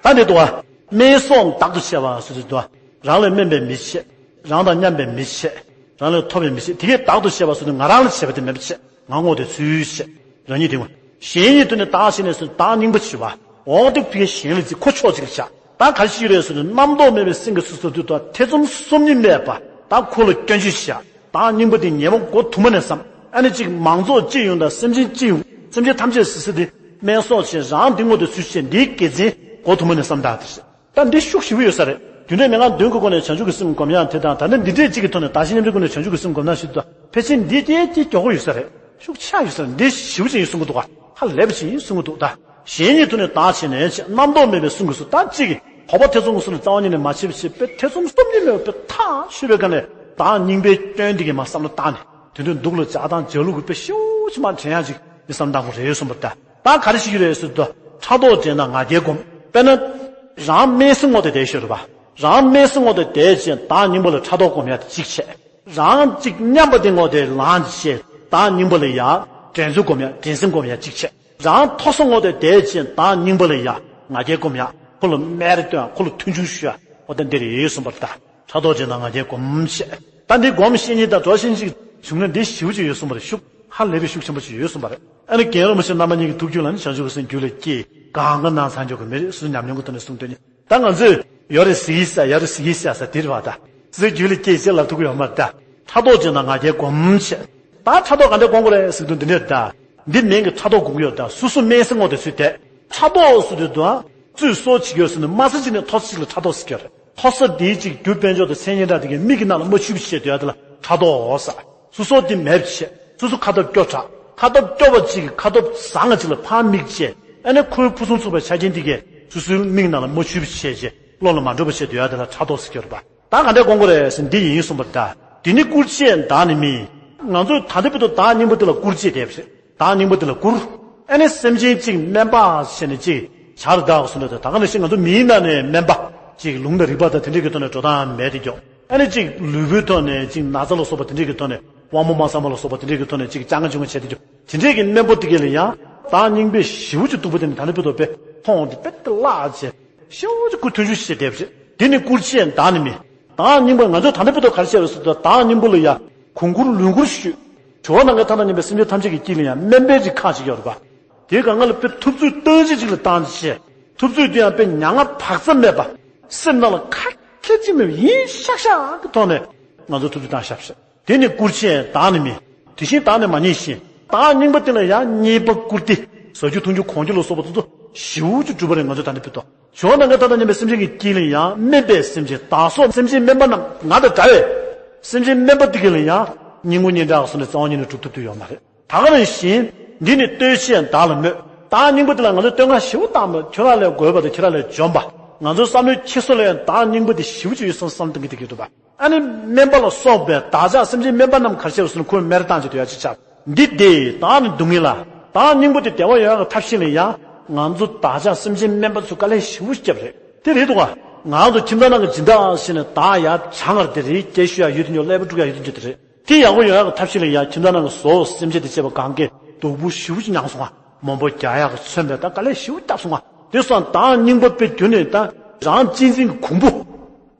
ད་འདི་འདུག་ཨ། སྨད་སོགས་བདག་ཏུ་བྱས་པ་སོ་སོ་འདུག་ཨ། རང་ལས་དམན་པའི་མི་བྱེད། རང་དང་མཉམ་པའི་མི་བྱེད། རང་ལས་མཐོ་བའི་མི་བྱེད། དེ་གས་བདག་ཏུ་བྱས་པ་སོ་སོ་ང་རང་ལ་བྱས་པ་དེ་མེད་པ་བྱེད། ང་ངོ་དེ་ཚུལ་བྱེད། རང་ཉིད་དེ་ངོ་། གཞན་ཉིད་དུ་ནི་བདག་བྱས་ནས་སོ་བདག་རྙིང་པ་བྱེད་པ། འོ་དེ་ཕ་གི་གཞན་ལ་བརྩི་ཁོ་ཕྱོགས་གཅིག་ལ་བཞག་ད་ག་རེ་ཞིག་རེད་ཟེར་ན་རྣམ་རྟོག་མེད་པའི་སེམས་ཀྱི་སོ་སོ་དུ་དང་ཐེ་ཚོམ་སོམ་ཉི་མེད་པ། ད་ཁོ་ལ་སྐྱོན་ཅི་བཞག་བདག་རྙིང་པ་དེ་ཉེས་པ་མགོ་དུ་མ་ནས་བསམ། ཨ་ནི་གཅིག་མང་ཚོགས་སྤྱི་ཡོངས་དང་སེམས་ཅན་སྤྱི་ཡོངས་སེམས་ཅན་ཐམས་ཅད་སི་སི་དེ་དམན་སོགས་བྱས་རང་དེ་ངོ་དེ་ཚུལ་བྱས་འདིའི་དགེ་མཚན་མགོ་དུ་མ་ནས་བསམ་དང་དེ་རེད། ད་འདི་ཤུགས་ཞེ་པོ་ཡོད་ས་རེད། རྒྱུ་འབྲས་མན་ངག་བདུན་གྱི་སྒོ་ནས་བྱང་ཆུབ་ཀྱི་སེམས་སྒོམ་ཡག་དེ་དང་ད་ནི་འདི་འདྲས་གཅིག་གི་ཐོག་ནས་བདག་གཞན་མཉམ་བརྗེའི་སྒོ་ནས་བྱང་ཆུབ་ཀྱི་སེམས་སྒོམ་ན་ཞིག་ཏུ་ཕལ་ཆེར་འདི་དེ་དེ་མགྱོགས་པོ་ཡོད་ས་རེད། ཤུགས་ཆེ་ཡོད་ས་རེད། འདི་ཞེ་པོ་ཅིག་ཡིན་གསུང་གི་འདུག་ག་ཧ་ལས་པ་ཅིག་ཡིན་གསུང་གི་འདུག་ད་གཞན་ཉིད་དུ་ནི་བདག་བྱས་ནས་ཅེས་རྣམ་རྟོག་མེད་པའི་གསུང་གི་སུ་ད་གཅིག་གིས་འཕགས་པ་ཐེ་ཚོམ་གྱི་སུ་ནི་རྩ་བ་ཉིད་ནས་མ་བྱས་པ་བྱས་པས་ཐེ་ཚོམ་སྟོབས་ཉིད་མེད་པ་པས་ཐག་ཆོད་པའི་སྒང་ནས་བདག་རྙིང་པའི་སྐྱོན་འདི་གས་མ་བསམ་བློ་བཏང་ནས་དེ་དུས་སྡུག་ལ་ཇག་དང་ཇག་ལུག་གི་དཔེ་ཤེའུ་ཅིག་མ་དྲན་ཡག་ཅིག་མི་བསམ་བཏང་དགོས་རེད་གསུངས་པ་ད། ད་ག་རེ་ཞིག་རེད་ཟེར་དུས་ཕྲག་དོག་དྲན་དང་ང་རྒྱལ་སྒོམ། དཔེར་ན། རང་དམན་སེམས་ངོ་དེ་བསྡད་ཤོད་རེད་པ། རང་དམན་སེམས་ངོ་དེ་བསྡད་ཅིང་བདག་རྙིང་པ་ལ་ཕྲག་དོག་སྒོམ་ཡ་དེ་གཅིག་བྱས། རང་གཅིག་མཉམ་པ་དེ་ངོ་དེ་ལངས་བྱས་བདག་རྙིང་པ་ལ་ཡ་འགྲན་རྩོད་སྒོམ་ཡ་འགྲན་སེམས་སྒོམ་ཡ་གཅིག་བྱས། རང་མཐོ་ས་ངོ་དེ་བསྡད་ཅིང་བདག་རྙིང་པ་ལ་ཡ་ང་རྒྱལ་སྒོམ་ཡ་ཁོ་ལ་སྨད་རེ་སྟོན་ཡ་ཁོ་ལ་མཐུན་འཇུག་ཞུ་ཡ་འོ་ད་འདི་རེད་གསུངས་པ་རེད་ད། ཕྲག་དོག་ཅན་དང་ང་རྒྱལ་སྒོམ་བྱས། ད་འདི་སྒོམ་ཤེས་ཉིད་དང་འགྲོ་ཤེས་ཉིད་ཅིག་བྱུང་ན་འདི་ཞེ་པོ་ཅིག་ཡོད་གསུངས་པ་རེད། ཤུགས་ཧ་ལས་པའི་ཤུགས་ཆེན་པོ་ཅིག་ཡོད་གསུངས་པ་རེད། ཨ་ནི་རྒན་རིན་པོ་ཆེ་རྣམ་པ་གཉིས་ཀྱི་ཐུགས་རྒྱུད་ལ་ནི་བྱང་ཆུབ་ཀྱི་སེམས་རྒྱུད་ལ་སྐྱེས་གང་ག་ནང་ཚང་འཇོག་གི་མི་རེད་སུ་ཉམས་མྱོང་གི་ཐོག་ནས་གསུངས་དོན་ནི་ད་ང་ཚོས་ཡོད་རེད་ཟེར་གྱི་ས་ཡོད་རེད་ཟེར་གྱི་ས་ས་དེ་རེད་བ་ད། སུའི་རྒྱུད་ལ་སྐྱེས་ཅེས་ལབ་ཐུབ་ཀྱི་ཡོད་མ་རེད་ད། ཕྲག་དོག་ཅན་དང་ང་རྒྱལ་སྒོམ་བྱས། ད་ཕྲག་དོག་ག་འདྲ་སྒོམ་དགོས་རེད་ཟེར་དུས་འདི་འདྲ་རེད་ད། འདི་མིང་གི་ཕྲག་དོག་སྒོམ་གྱི་ཡོད་ད་སོ་སོ་དམན་སེམས་ངོ་དེ་ཚུད་དེ། ཕྲག་དོག་ཟེར་དུས་དུ་ཨ། ཚུད་སོ་བྱེད་ཀྱི་ཡོད་ཟེར་ནས་དམའ་ས་ཅིག་ནས་མཐོ་ས་ཅིག་ལ་ཕྲག་དོག་ཟེར་གྱི་ཡོད་རེད། མཐོ་ས་དེའི་ཅིག་རྒྱུ་དཔལ་འབྱོར་དང་མཚན་སྙན་གྲགས་དེ་གའི་མིག་གི་ནང་ལ་མ་ཆུད་པ་བྱས་དུས་ཨ་དེ་ལ་ཕྲག་དོག་ཟེར། སོ་སོ་དེ་མེད་པ་བྱས། སོ་སོ་ཁ་སྟོབས་སྐྱོ་དྲགས། ཁ་སྟོབས་སྐྱོ་བ་ཅིག་གིས་ཁ་སྟོབས་བཟང་ང་ཅིག་ལ་ཕར་མིག་བྱས། ཨ་ནི་ཁོའི་ཕུན་སུམ་ཚོགས་པའི་ཆ་རྐྱེན་དེ་གས་སོ་སོའི་མིག་ནང་ལ་མ་ཆུད་པ་བྱས་བྱས་བློ་ལ་མ་འགྲོ་བ་བྱས་སྡོད་ཡ་དེ་ལ་ཕྲག་དོག་ཟེར་གྱི་ཡོད་རེད་པ། ད་ག་འདྲས་སྒོམ་དགོས་རེད་ཟེར་འདི་ཡིན་གསུངས་པ་རེད་ད། དེ་ནི་བཀུར་བྱས་བདག་ནི་མིན། ང་ཚོས་ད་ལྟ་བར་དུ་བདག་རྙིང་པ་དེ་ལ་བཀུར་བྱས་བསྡད་པ་རེད། བདག་རྙིང་པ་དེ་ལ་བཀུར། ཨ་ནི་སེམས་ཅན་གཅིག་དམན་པ་བྱས་ནས་གཅིག་བྱར་བདག་གསུངས་པ་རེད་ད། ད་ག་ནང་བཞིན་ང་ཚོ་མིའི་ནང་ནས་དམན་པ་གཅིག་ལུང་དང་རིགས་པ་དང་དེ་འདྲས་ཀྱི་ཐོག་ནས་འགྲོ་སྟངས་མེད་དེ་མགྱོགས། ཨ་ནི་གཅིག་ལུས་པོའི་ཐོག་ནས་གཅིག་ན་ཚ་ལ་སོགས་པ་དེ་འདྲས་ཀྱི་ཐོག་ནས་དབང་པོ་མ་སངས་པ་ལ་སོགས་པ་དེ་འདྲས་ཀྱི་ཐོག་ནས་གཅིག་སྐྱོ་ང་ཅུང་ང་བྱས་དེ་ཚོ་དེ་འདྲས་ཀྱི་སྨན་པ་དེ་གས་ལ་ཡང་དྭགས་རྙིང་པའི་ཞེ་པོ་ཅིག་སྡུག་པོ་དེ་ནི་ད་ལྟ་བར་དུ་དཔེ་མཐོང་དེ་དཔེ་དེ་བརླག་བྱས་ཞེ་པོ་ཅིག་ཁུ་མཐུན་ཞུ་བྱས་བསྡད་པ་རེད། དེ་ནི་སྐུར་ཆེན་བདག་ནི་མེད། དྭགས་རྙིང་པ་ང་ཚོས་ད་ལྟ་བར་དུ་ག་རེ་བྱས་པ་ཟེར་ན་དྭགས་རྙིང་པ་ལ་ཡང་གོང་བཀུར་ལོངས་སྐུར་ཞུས། ཇོ་བོ་ནམ་མཁའི་མཐའ་དང་མཉམ་པའི་སེམས་ཅན་ཐམས་ཅད་ཀྱི་དཀྱིལ་ལ་ཡང་སྨན་པའི་རིགས་ཁག་ཅིག་ཡོད་རེད་པ། དེའི་སྒང་ང་ལ་དཔེ་ཐུབ་ཚོད་སྟོང་ཕྲག་གཅིག་ལ་བཏང་བྱས། ཐུབ་ཚོད་དེ་ཡང་དཔེ་མྱ་ངན་བག་ཚ་མེད་པ། སེམས་ནང་ལ་ཁ་ཁྱེར་གཅིག་མེད་པ་ཡིན་ཤག་ཤག་གི་ཐོག་ནས་ང་ཚོ་ཐུབ་ཚོད་བཏང་ཤག་ཤག་དེ་ནི་སྐུར་ཆེན་བདག་ནི་མེད། དེ་བཞིན་བདག་ནི་མ་རྙེད་ཤིང་། དྭགས་རྙིང་པ་དེ་ལ་ཡང་རྙེད་པ་བཀུར་སྟི་ཟ་རྒྱུ་འཐུང་རྒྱུ་གོན་རྒྱུ་ལ་སོགས་པ་དེ་ཚོ་ཞེ་པོ་ཅིག་གྲུབ་པ་རེད། ང་ཚོ་ད་ནི་དཔེ་ཐོག་ཇོ་བོ་ནམ་མཁའི་མཐའ་དང་མཉམ་པའི་སེམས་ཅན་གྱི་དཀྱིལ་ལ་ཡང་སྨན་པའི་སེམས་ཅན་བདག་སོགས་སེམས་ཅན་སྨན་པ་རྣམས་ང་དང་འདྲ་བའི་སེམས་ཅན་སྨན་པ་དེ་གས་ལ་ཡང་སྙིང་པོ་སྙན་གྲགས་སོགས་ནས་རྩ་བ་ཉིད་ནས་སྒྲུབ་ཐུབ་ཀྱི་ཡོད་མ་རེད། ད་ག་ནང་བཞིན་འདི་ནི་བསྟོད་ཆེན་བདག་ལ་སྨོད། དྭགས་རྙིང་པ་དེ་ལ་ང་ཚོས་བསྟོད་བསྔགས་ཞེ་པོ་བཏང་མོད་ཁྱོད་རང་ལས་རྒོད་པ་དང་ཁྱོད་རང་ལས་འཇོན་པ། ང་ཚོའི་བསམ་བློའི་འཁྱེར་སོ་ལ་ཡང་དྭགས་རྙིང་པ་དེ་ཞེ་པོ་ཅིག་ཡོད་བསམ་བསམ་བཏང་གི་བསྡད་ཀྱི་འདུག་པ། ཨ་ནི་སྨན་པ་ལ་སོགས་པའི་བདག་ཅག་སེམས་ཅན་སྨན་པ་རྣམས་ག་རེ་བྱས་པ་ཟེར་ན་ཁོས་སྨན་ར་བཏང་བྱས་དུ་ཡ་ཅིག་ཆགས། འདི་དེ་བདག་ནི་སྡུག་བསྔལ་ལ། དྭགས་རྙིང་པ་དེ་བདེ་བ་ཡོང་ཡག་གི་ཐབས་ཤེས་ལ་ཡང་ང་ཚོ་བདག་ཅག་སེམས་ཅན་སྨན་པ་ཚོས་དཀའ་ལས་ཞེ་པོ་བརྒྱབ་རེད། དེ་རེད་འདུག་ག་ང་ཚོ་ཁྱིམ་ཚང་ནང་གི་སྦྱིན་བདག་ཟེར་ནས་བདག་ཡར་བྱང་ངར་དེ་རེད། སྐྱེ་ཤོས་ཡར་ཡོད་དུ་འཇུག་ཀླད་པ་དཀྲུག་ཡག་ཡོད་དུ་འཇུག་དེ་རེད། དེ་ཡག་པོ་ཡོང་ཡག་གི་ཐབས་ཤེས་ལ་ཡང་ཁྱིམ་ཚང་ནང་གི་བཟོ་བོ་སེམས་ཅན་དེ་བྱས་པ་གང་གས་སྡུག་པོ་ཞེ་པོ་ཅིག་མྱངས་སོང་ང་། མང་པོ་རྒྱག་ཡག་གི་མཚོན་པའི་ད་དཀའ་ལས་ཞེ་པོ་བརྒྱབ་སོང་ང་། དེ་སོང་དྭགས་རྙིང་པ་དཔེ་རྒྱུན་ནས་ད་རང་གཅེས་འཛིན་གྱི་གོང་བུ།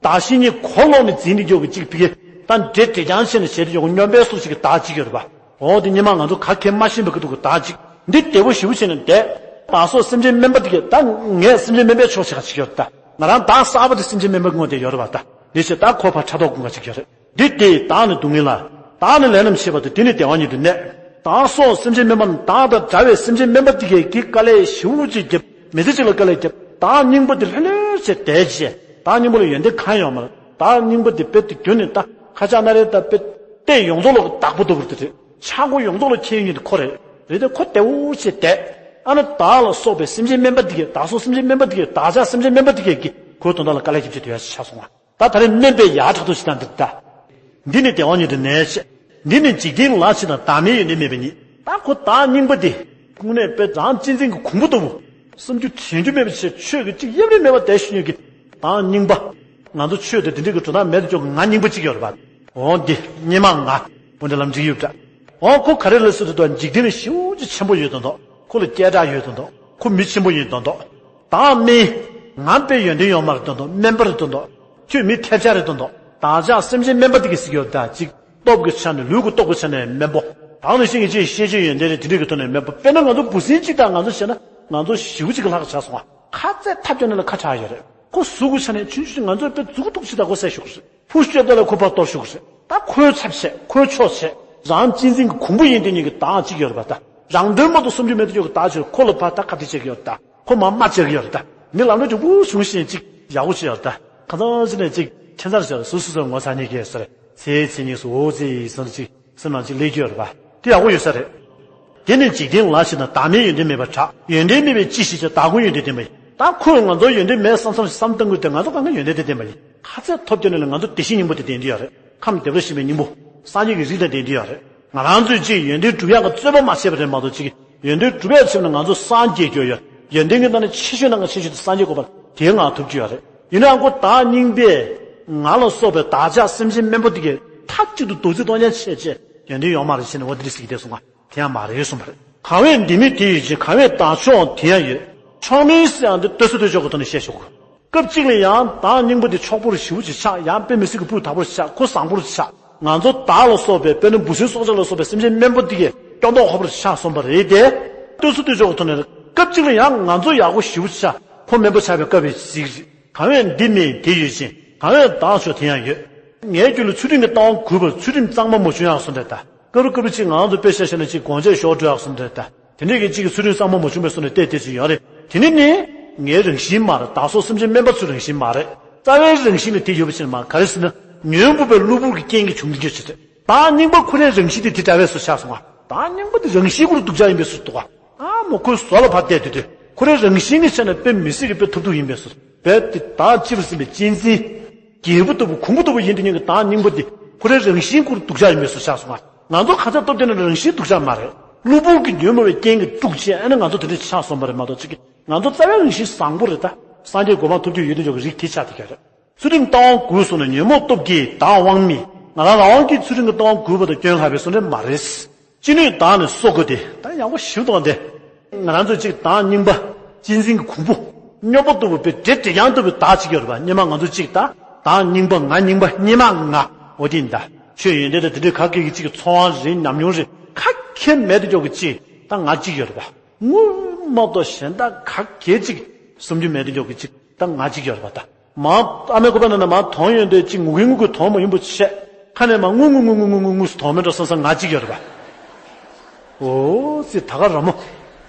བདག་གཞན་གཉིས་གོ་ལོག་ནས་འཛིན་ནས་ཡོད་ཀྱི་གཅིག་ཕ་གི་ད་འདྲེ་འདྲེ་རྐྱང་བྱས་ནས་བྱས་ཏེ་ཡོད་ཀྱི་སྨྱོན་པའི་སོགས་ཤིག་གི་བདག་གཅིག་ཡོད་རེད་པ། འོ་དེ་སྔོན་མ་ང་ཚོ་ག་གེ་མ་ཤེས་པའི་སྐབས་དུ་གི་བདག་གཅིག་འདི་བདེ་པོ་ཞེ་པོ་བྱས་ནས་བསྡད། བདག་སོགས་སེམས་ཅན་སྨན་པ་དེ་གས་ད་ངས་སེམས་ཅན་སྨན་པའི་ཕྱོགས་ཤིག་ག་ཅིག་ཡོད་རེད་ད། ང་རང་བདག་གསར་པ་དེ་སེམས་ཅན་སྨན་པའི་ངོས་དེ་ཡོད་རེད་པ་ད། འདི་བྱས་ད་ཁོ་ཕར་ཕྲག་དོག་ཀུན་ག་ཅིག་ཡོད་རེད། འདི་དེ་བདག་ནི་སྡུག་བསྔལ་ལ། བདག་ནི་ལས་རྣམས་བྱེད་པ་དང་དེ་ནི་བདེ་བ་ཉིད་དུ་གནས། བདག་སོགས་སེམས་ཅན་སྨན་པ་རྣམས་བདག་དང་འདྲ་བའི་སེམས་ཅན་སྨན་པ་དེ་གས་ཀྱིས་དཀའ་ལས་ཞེ་པོ་ཅིག་བརྒྱབ། མི་ཚེ་གཅིག་ལ་དཀའ་ལས་བརྒྱབ། བདག་རྙིང་པ་དེ་ལྷོད་ལྷོད་བྱས་བསྡད་བྱས་བདག་རྙིང་པ་ལ་ཡོན་ཏན་གང་ཡོད་མ་རེད། བདག་རྙིང་པ་དེ་དཔེ་དེ་རྒྱུན་ནས་ད་ཁ་ཆག་སྣ་རལ་ད་དཔེ་ལྟས་ཡོངས་རྫོགས་ལ་བདག་པོ་ལྟ་བུར་དེ་རེད། ཆག་སྒོ་ཡོངས་རྫོགས་ལ་ཁྱེར་ཡོང་མཁན་དེ་ཁོ་རེད། རེད་དེ་ཁོ་བདེ་པོ་བྱས་བསྡད། ཨ་ན་བདག་ལ་སོགས་པའི་སེམས་ཅན་སྨན་པ་དེ་གས་བདག་སོགས་སེམས་ཅན་སྨན་པ་དེ་གས་བདག་ཅག་སེམས་ཅན་སྨན་པ་དེ་གས་ཀྱིས་ཁོའི་དོན་དག་ལ་དཀའ་ལས་བརྒྱབ་བྱས་དེ་ཡ་ཆགས་སོང་ང་། ད་ད་རེས་སྨན་པས་ཡར་ཕྲག་དོག་ཅིག་བཏང་འདུག་ད། འདི་ནི་བདེ་བ་ཉིད་དུ་གནས་ཤེས། འདི་ནི་འཇིག་རྟེན་ལ་ཕྱིན་དང་བདག་མེད་ཡོན་ཏན་མེད་པ་ཉིད། ད་ཁོ་བདག་རྙིང་པ་འདི་དངོས་གནས་དཔེ་རང་གཅེས་འཛིན་གྱི་གོང་བུ་ལྟ་བུ། བསམ་རྒྱུ་དྲན་རྒྱུ་མེད་པ་བྱས་ཆོས་ཀྱི་གཅིག་གཡབ་རེ་མེད་པ་བསྡད་ཤེས་ཉོན་གྱི་བདག་རྙིང་པ། ང་ཚོ་ཆོས་དང་དེ་འདྲའི་གི་འགྲོ་སྟངས་མེད་དུ་ཅོག་ང་རྙིང་པ་གཅིག་ཡོད་རེད་པ། འོ་འདི་སྔོན་མ་ང་། འོ་འདི་ལམ་འཇིག་ཡོད་འདྲ། འོ་ཁོ་ག་རེ་ལ་སུ་དུ་དོ་འཇིག་རྟེན་ལ་ཞེ་པོ་ཅིག་ཆེན་པོ་ཡོད་དོ་འདོག་ཁོ་ལ་སྐད་གྲགས་ཡོད་དོ་འདོག་ཁོ་མི་ཆེན་པོ་ཡིན་དོ་འདོག་བདག་མིན། ང་དཔེ་ཡོན་ཏན་ཡོད་མ་རེད་དོ་འདོག་སྨན་པ་རེད་དོ་འདོག་ཁྱོད་མི་ཐེབས་ཆག་རེད་དོ་འདོག་བདག་ཅག་སེམས་ཅན་སྨན་པ་དེ་གི་ཟིག་ཡོད་ད་ཅིག་སྟོབས་ཀྱི་ཆ་ནས་ལུས་ཀྱི་སྟོབས་ཀྱི་ཆ་ནས་དམན་པོ། བདག་ནི་ཤིང་གི་ཅིག་ཤེས་བྱའི་ཡོན་ཏན་རེད་དེ་འདྲའི་གི་ཐོག་ནས་དམན་པོ། དཔེར་ན་ང་ཚོ་འབུ་སྲིན་གཅིག་དང་ང་ཚོ་བྱས་ན་ང་ཚོ་ཞེ་པོ་ཅིག་གི་ལྷག་ཆགས་སོང་བ། ཁ་ཚད་ཐབས་སྐྱོ་ནས་ལ་ཁ་གྲག་ཡོད་རེད། ཁོ་གཟུགས་ཀྱི་ཆ་ནས་ཆུང་ཆུང་ང་ཚོ་དཔེ་མཛུ་གུ་ཐུག་ཅིག་དང་ཁོ་བསད་ཤོག་རེད། ཕུ་ཤོབ་ད་ལ་ཁོ་ཕར་གཏོར་ཤོག་རེད། ད་ཁོའི་ཚབ་བྱས་ཁོའི་ཕྱོགས་བྱས། རང་གཅེས་འཛིན་གྱི་གོང་བུ་ཡིན་དེ་ཉིད་ཀྱི་བདག་གཅིག་ཡོད་རེད་པ་ད། རང་དོན་མ་གཏོགས་བསམ་རྒྱུ་མེད་དུ་ཡོད་ཀྱི་བདག་ཅིག་ཁོ་ལ་ཕར་ད་ཁ་བདེ་བྱེད་ཀྱི་ཡོད་རེད་ད། ཁོ་མར་དམའ་བྱེད་ཀྱི་ཡོད་རེད་ད། མི་ལམ་འགྲོ་རྒྱུ་བུ་བྱུང་ཞིང་ཅིག་ཡག་པོ་ཅིག་ཡོད་རེད་ད། ཁ་སང་ཅི་ནས་ཅིག་ཁྱད་མཚར་ཅིག་སུ་སུ་སུ་ངོ་ཚ་ཉེ་གས་ཟེར། ཚེ་ཚེ་ཉིས་སུ་འོ་ཙི་ཡིས་ཟེར་ཅིག་སེམས་ནང་ཅིག་སླེབས་ཀྱི་ཡོད་རེད་པ། དེ་ཡག་པོ་ཡོད་ས་རེད། དེ་ནི་འཇིག་རྟེན་ལ་ཕྱིན་ན་བདག་མེད་ཡོན་ཏན་མེད་པར་གྲགས། ཡོན་ཏན་མེད་པའི་ཅི་ཞིག་བྱ། བདག་ཀུན་ཡོན་ཏན་ལྡན་པ་ཡིན། ད་ཁོས་ང་ཚོ་ཡོན་ཏན་མེད་བསམ་བསམ་ཞིག་བསམ་བཏང་གི་དེ་ང་ཚོ་གང་ག་ཡོན་ཏན་དེ་ལྡན་པ་ཡིན། ཁ་ཚད་ཐོབ་རྒྱུ་ནི་ལ་ང་ཚོ་བདེ་གཤེགས་སྙིང་པོ་དེ་ལྡན་གྱི་ཡོད་རེད། ཁམས་བདེ་བར་གཤེགས་པའི་སྙིང་པོ། སངས་རྒྱས་ཀྱི་རིགས་དང་ལྡན་གྱི་ཡོད་རེད། ང་རང་ཚོས་ཅིག་ཡོན་ཏན་སྒྲུབ་ཡག་གི་རྩོད་པ་མ་བྱས་པ་རེད་མ་གཏོགས་ཅིག་ཡོན་ཏན་སྒྲུབ་ཡག་བྱས་ན་ང་ཚོ་སངས་རྒྱས་རྒྱུ་ཡོད། ཡོན་ཏན་གྱི་ནང་ནས་ཆེ་ཤོས་ནང་གི་ཆེ་ཤོས་དེ་སངས་རྒྱས་གོ་འཕང་དེ་ང་ཐོབ་རྒྱུ་ཡོད་རེད། ཡིན་ནའང་ཁོ་བདག་རྙིང་པས་ང་ལ་སོགས་པའི་བདག་ཅག་སེམས་ཅན་དམན་པ་དེ་གས་མཐའ་གཅིག་ཏུ་རྡོག་རྫིས་གཏོང་ཡག་བྱས་བྱས་ཡོན་ཏན་ཡོད་མ་རེད་ཟེར་ནས་འོ་དེ་འདྲ་ཟེར་གྱི་བསྡད་སོང་ང་། དེ་ཡང་མ་རེད་གསུངས་པ་རེད། གང་བས་འདི་མེད་དེ་ཡོད་ཅིང་། གང་བས་བདག་མཆོག་དེ་ཡང་ཡོད། མཆོག་མིན་ཟེར་ཡང་འདི་ལྟོས་ས་ལྟོས་ཕྱོགས་ཀྱི་ཐོག་ནས་བཤད་ཆོག་གི། སྐབས་གཅིག་ལ་ཡང་བདག་རྙིང་པ་འདི་ཕྱུག་པོ་རུ་ཞེ་པོ་ཅིག་ཆགས། ཡང་དཔེ་མི་སྲིད་ཀྱི་སྤུས་དག་པོ་རུ་ཆགས། ཁོ་བཟང་པོ་རུ་ཆགས། ང་ཚོ་བདག་ལ་སོགས་པའི་དཔེར་ན་འབུ་སྲིན་སྲོག་ཆགས་ལ་སོགས་པའི་སེམས་ཅན་དམན་པ་འདི་གས་སྐྱོ་མདོག་ཁ་པོ་རུ་ཆགས་སོང་བ་རེད་དེ། ལྟོས་ས་ལྟོས་ཕྱོགས་ཀྱི་ཐོག་ནས་སྐབས་གཅིག་ལ་ཡང་ང་ཚོ་ཡག་པོ་ཞེ་པོ་ཅིག་ཆགས། ཁོ་དམན་པོ་ཆགས་པའི་སྐབས་ཤིག་རེད། གང་བས་འདི་མེད་དེ་ཡོད་ཅིང་། གང་བས་བདག་མཆོག་དེ་ཡང་ཡོད། ངའི་རྒྱུད་ལ་ཚུལ་ཁྲིམས་ཀྱི་ལྟ་བ་རྒུད་པར་ཚུལ་ཁྲིམས་གཙང་མ་མ་བྱུང་ཡག་སོང་འདྲ་ད། སྐབས་རེ་སྐབས་རེ་ཅིག་ང་རང་ཚོ་དཔེ་བཞག་བཞག་ན་ཅིག་སྒོ་འབྱེད་ཞོག་འགྲོ་ཡག་སོང་འདྲ་ད། དེ་འདྲའི་གི་ཅིག་གི་ཚུལ་ཁྲིམས་གཙང་མ་མ་བྱུང་བའི་སོང་ནས་བལྟས་བལྟས་ཅིག་ཡོད་རེད། དེ་ནི་ནི་ངའི་རང་བཞིན་མ་རེད། བདག་སོགས་སེམས་ཅན་དམན་པ་ཚོའི་རང་བཞིན་མ་རེད། རྩ་བའི་རང་བཞིན་ལ་དེ་ཡོད་པ་ཕྱིར་མ་ག་རེ་ཟེར་ན། ཉོན་མོངས་པའི་གློ་བུར་གྱི་རྐྱེན་གྱིས་བྱུང་གི་ཡོད་ཅེས་རེད། བདག་རྙིང་པ་ཁོ་རའི་རང་བཞིན་དེ་དེ་འདྲ་བས་སུ་ཆགས་སོང་བ། བདག་རྙིང་པ་དེ་རང་བཞིན་ཁོ་རང་སྡུག་ཅག་ཡིན་པའི་སུ་འདུག་བ། ཨ་མོ་ཁོའི་བཟོ་ལ་ཕར་བལྟས་དུས་དུས་ཁོ་རའི་རང་བཞིན་གྱི་ཆ་ནས་དཔེ་མི་སྲིད་ཀྱི་དཔེ་ཐབས་སྡུག་ཡིན་པའི་སུ། རྦད་དེ་བདག་གཅེས་པར་ཟིན་པའི་གཅེས་འཛིན། རྒྱལ་པོ་ལྟ་བུ་གོང་བུ་ལྟ་བུ་ཡིན་དེ་ཉིད་ཀྱི་བདག་རྙིང་པ་འདི་ཁོ་རའི་རང་བཞིན་ཁོ་རང་སྡུག་ཅག་ཡིན་པའི་སུ་ཆགས་སོང་ང་། ང་ཚོ་ག་ཚད་སྟོབས་ལྡན་ན་རང་བཞིན་སྡུག་ཅག་མ་རེད། གློ་བུར་གྱི་ཉོན་མོངས་པའི་རྐྱེན་གྱིས་དཀྲུགས་བྱས་ཨ་ནི་ང་ཚོ་དེ་འདྲ་ཆགས་སོང་བ་རེད་མ་གཏོགས་ཅིག་གི་ང་ཚོ་རྩ་བའི་རང་བཞིན་བཟང་པོ་རེད་ད། སངས་རྒྱས་གོ་འཕང་ཐོབ་རྒྱུ་ཡོད་དེ་འཇོག་གི་རིགས་དེ་ཆགས་བསྡད་ཀྱི་རེད། ཚུལ་ཁྲིམས་ལྟ་བ་གུད་སོང་ནས་ཉོན་མོངས་སྟོབས་ཀྱིས་བདག་དབང་མེད། ང་རང་རང་དབང་གིས་ཚུལ་ཁྲིམས་ཀྱི་ལྟ་བ་གུད་པ་དང་སྐྱོན་ལྷག་པའི་བཟོ་འདྲ་མ་རེད། ཅི་ནུས་བདག་ནི་གསོ་དགོས་ཏེ། ད་ཡག་པོ་ཞིབ་གཏོང་སྟེ། ང་རང་ཚོས་གཅིག་བདག་རྙིང་པ། གཅེས་འཛིན་གྱི་གོང་བུ། སྨྱོ་པོ་ལྟ་བུ་དཔེ་འདྲེ་འདྲེ་རྐྱང་ལྟ་བུའི་བདག་གཅིག་ཡོད་རེད་པ། སྔོན་མ་ང་ཚོ་གཅིག་ད། བདག་རྙིང་པ། ང་རྙིང་པ། སྔོན་མ་ང་འོ་དེ་ཡིན་ད། ཆོས་ཡོན་ཏན་དང་དེ་འདྲའི་ག་གེ་གི་གཅིག་གི་ཚོར་བ་རེད། ཉམས་མྱོང་རེད། ག་གེ་མེད་དུ་འཇོག་གི་གཅིག་ད་ང་གཅིག་ཡོད་རེད་པ། དངུལ་མ་གཏོགས་གཞན་དག་ག་གེ་གཅིག་བསམ་རྒྱུ་མེད་དུ་འཇོག་གི་གཅིག་ད་ང་གཅིག་ཡོད་རེད་པ། ད་མ་ཨ་མའི་ཁོག་པའི་ནང་ན་མ་དོང་ཡོད་འདོད་ཅིག་ངུ་གི་ངུ་གི་དོང་མ་ཡིན་པོ་ཆེ། ཁ་ནས་མ་ངུ་ངུ་ངུ་ངུ་ངུ་ངུ་ངུ་ཟེར་དོང་མེད་འགྲོ་བསམ་བསམ་ང་གཅིག་ཡོད་རེད་པ། འོ་ཙི་ད་ག་ར་མོ།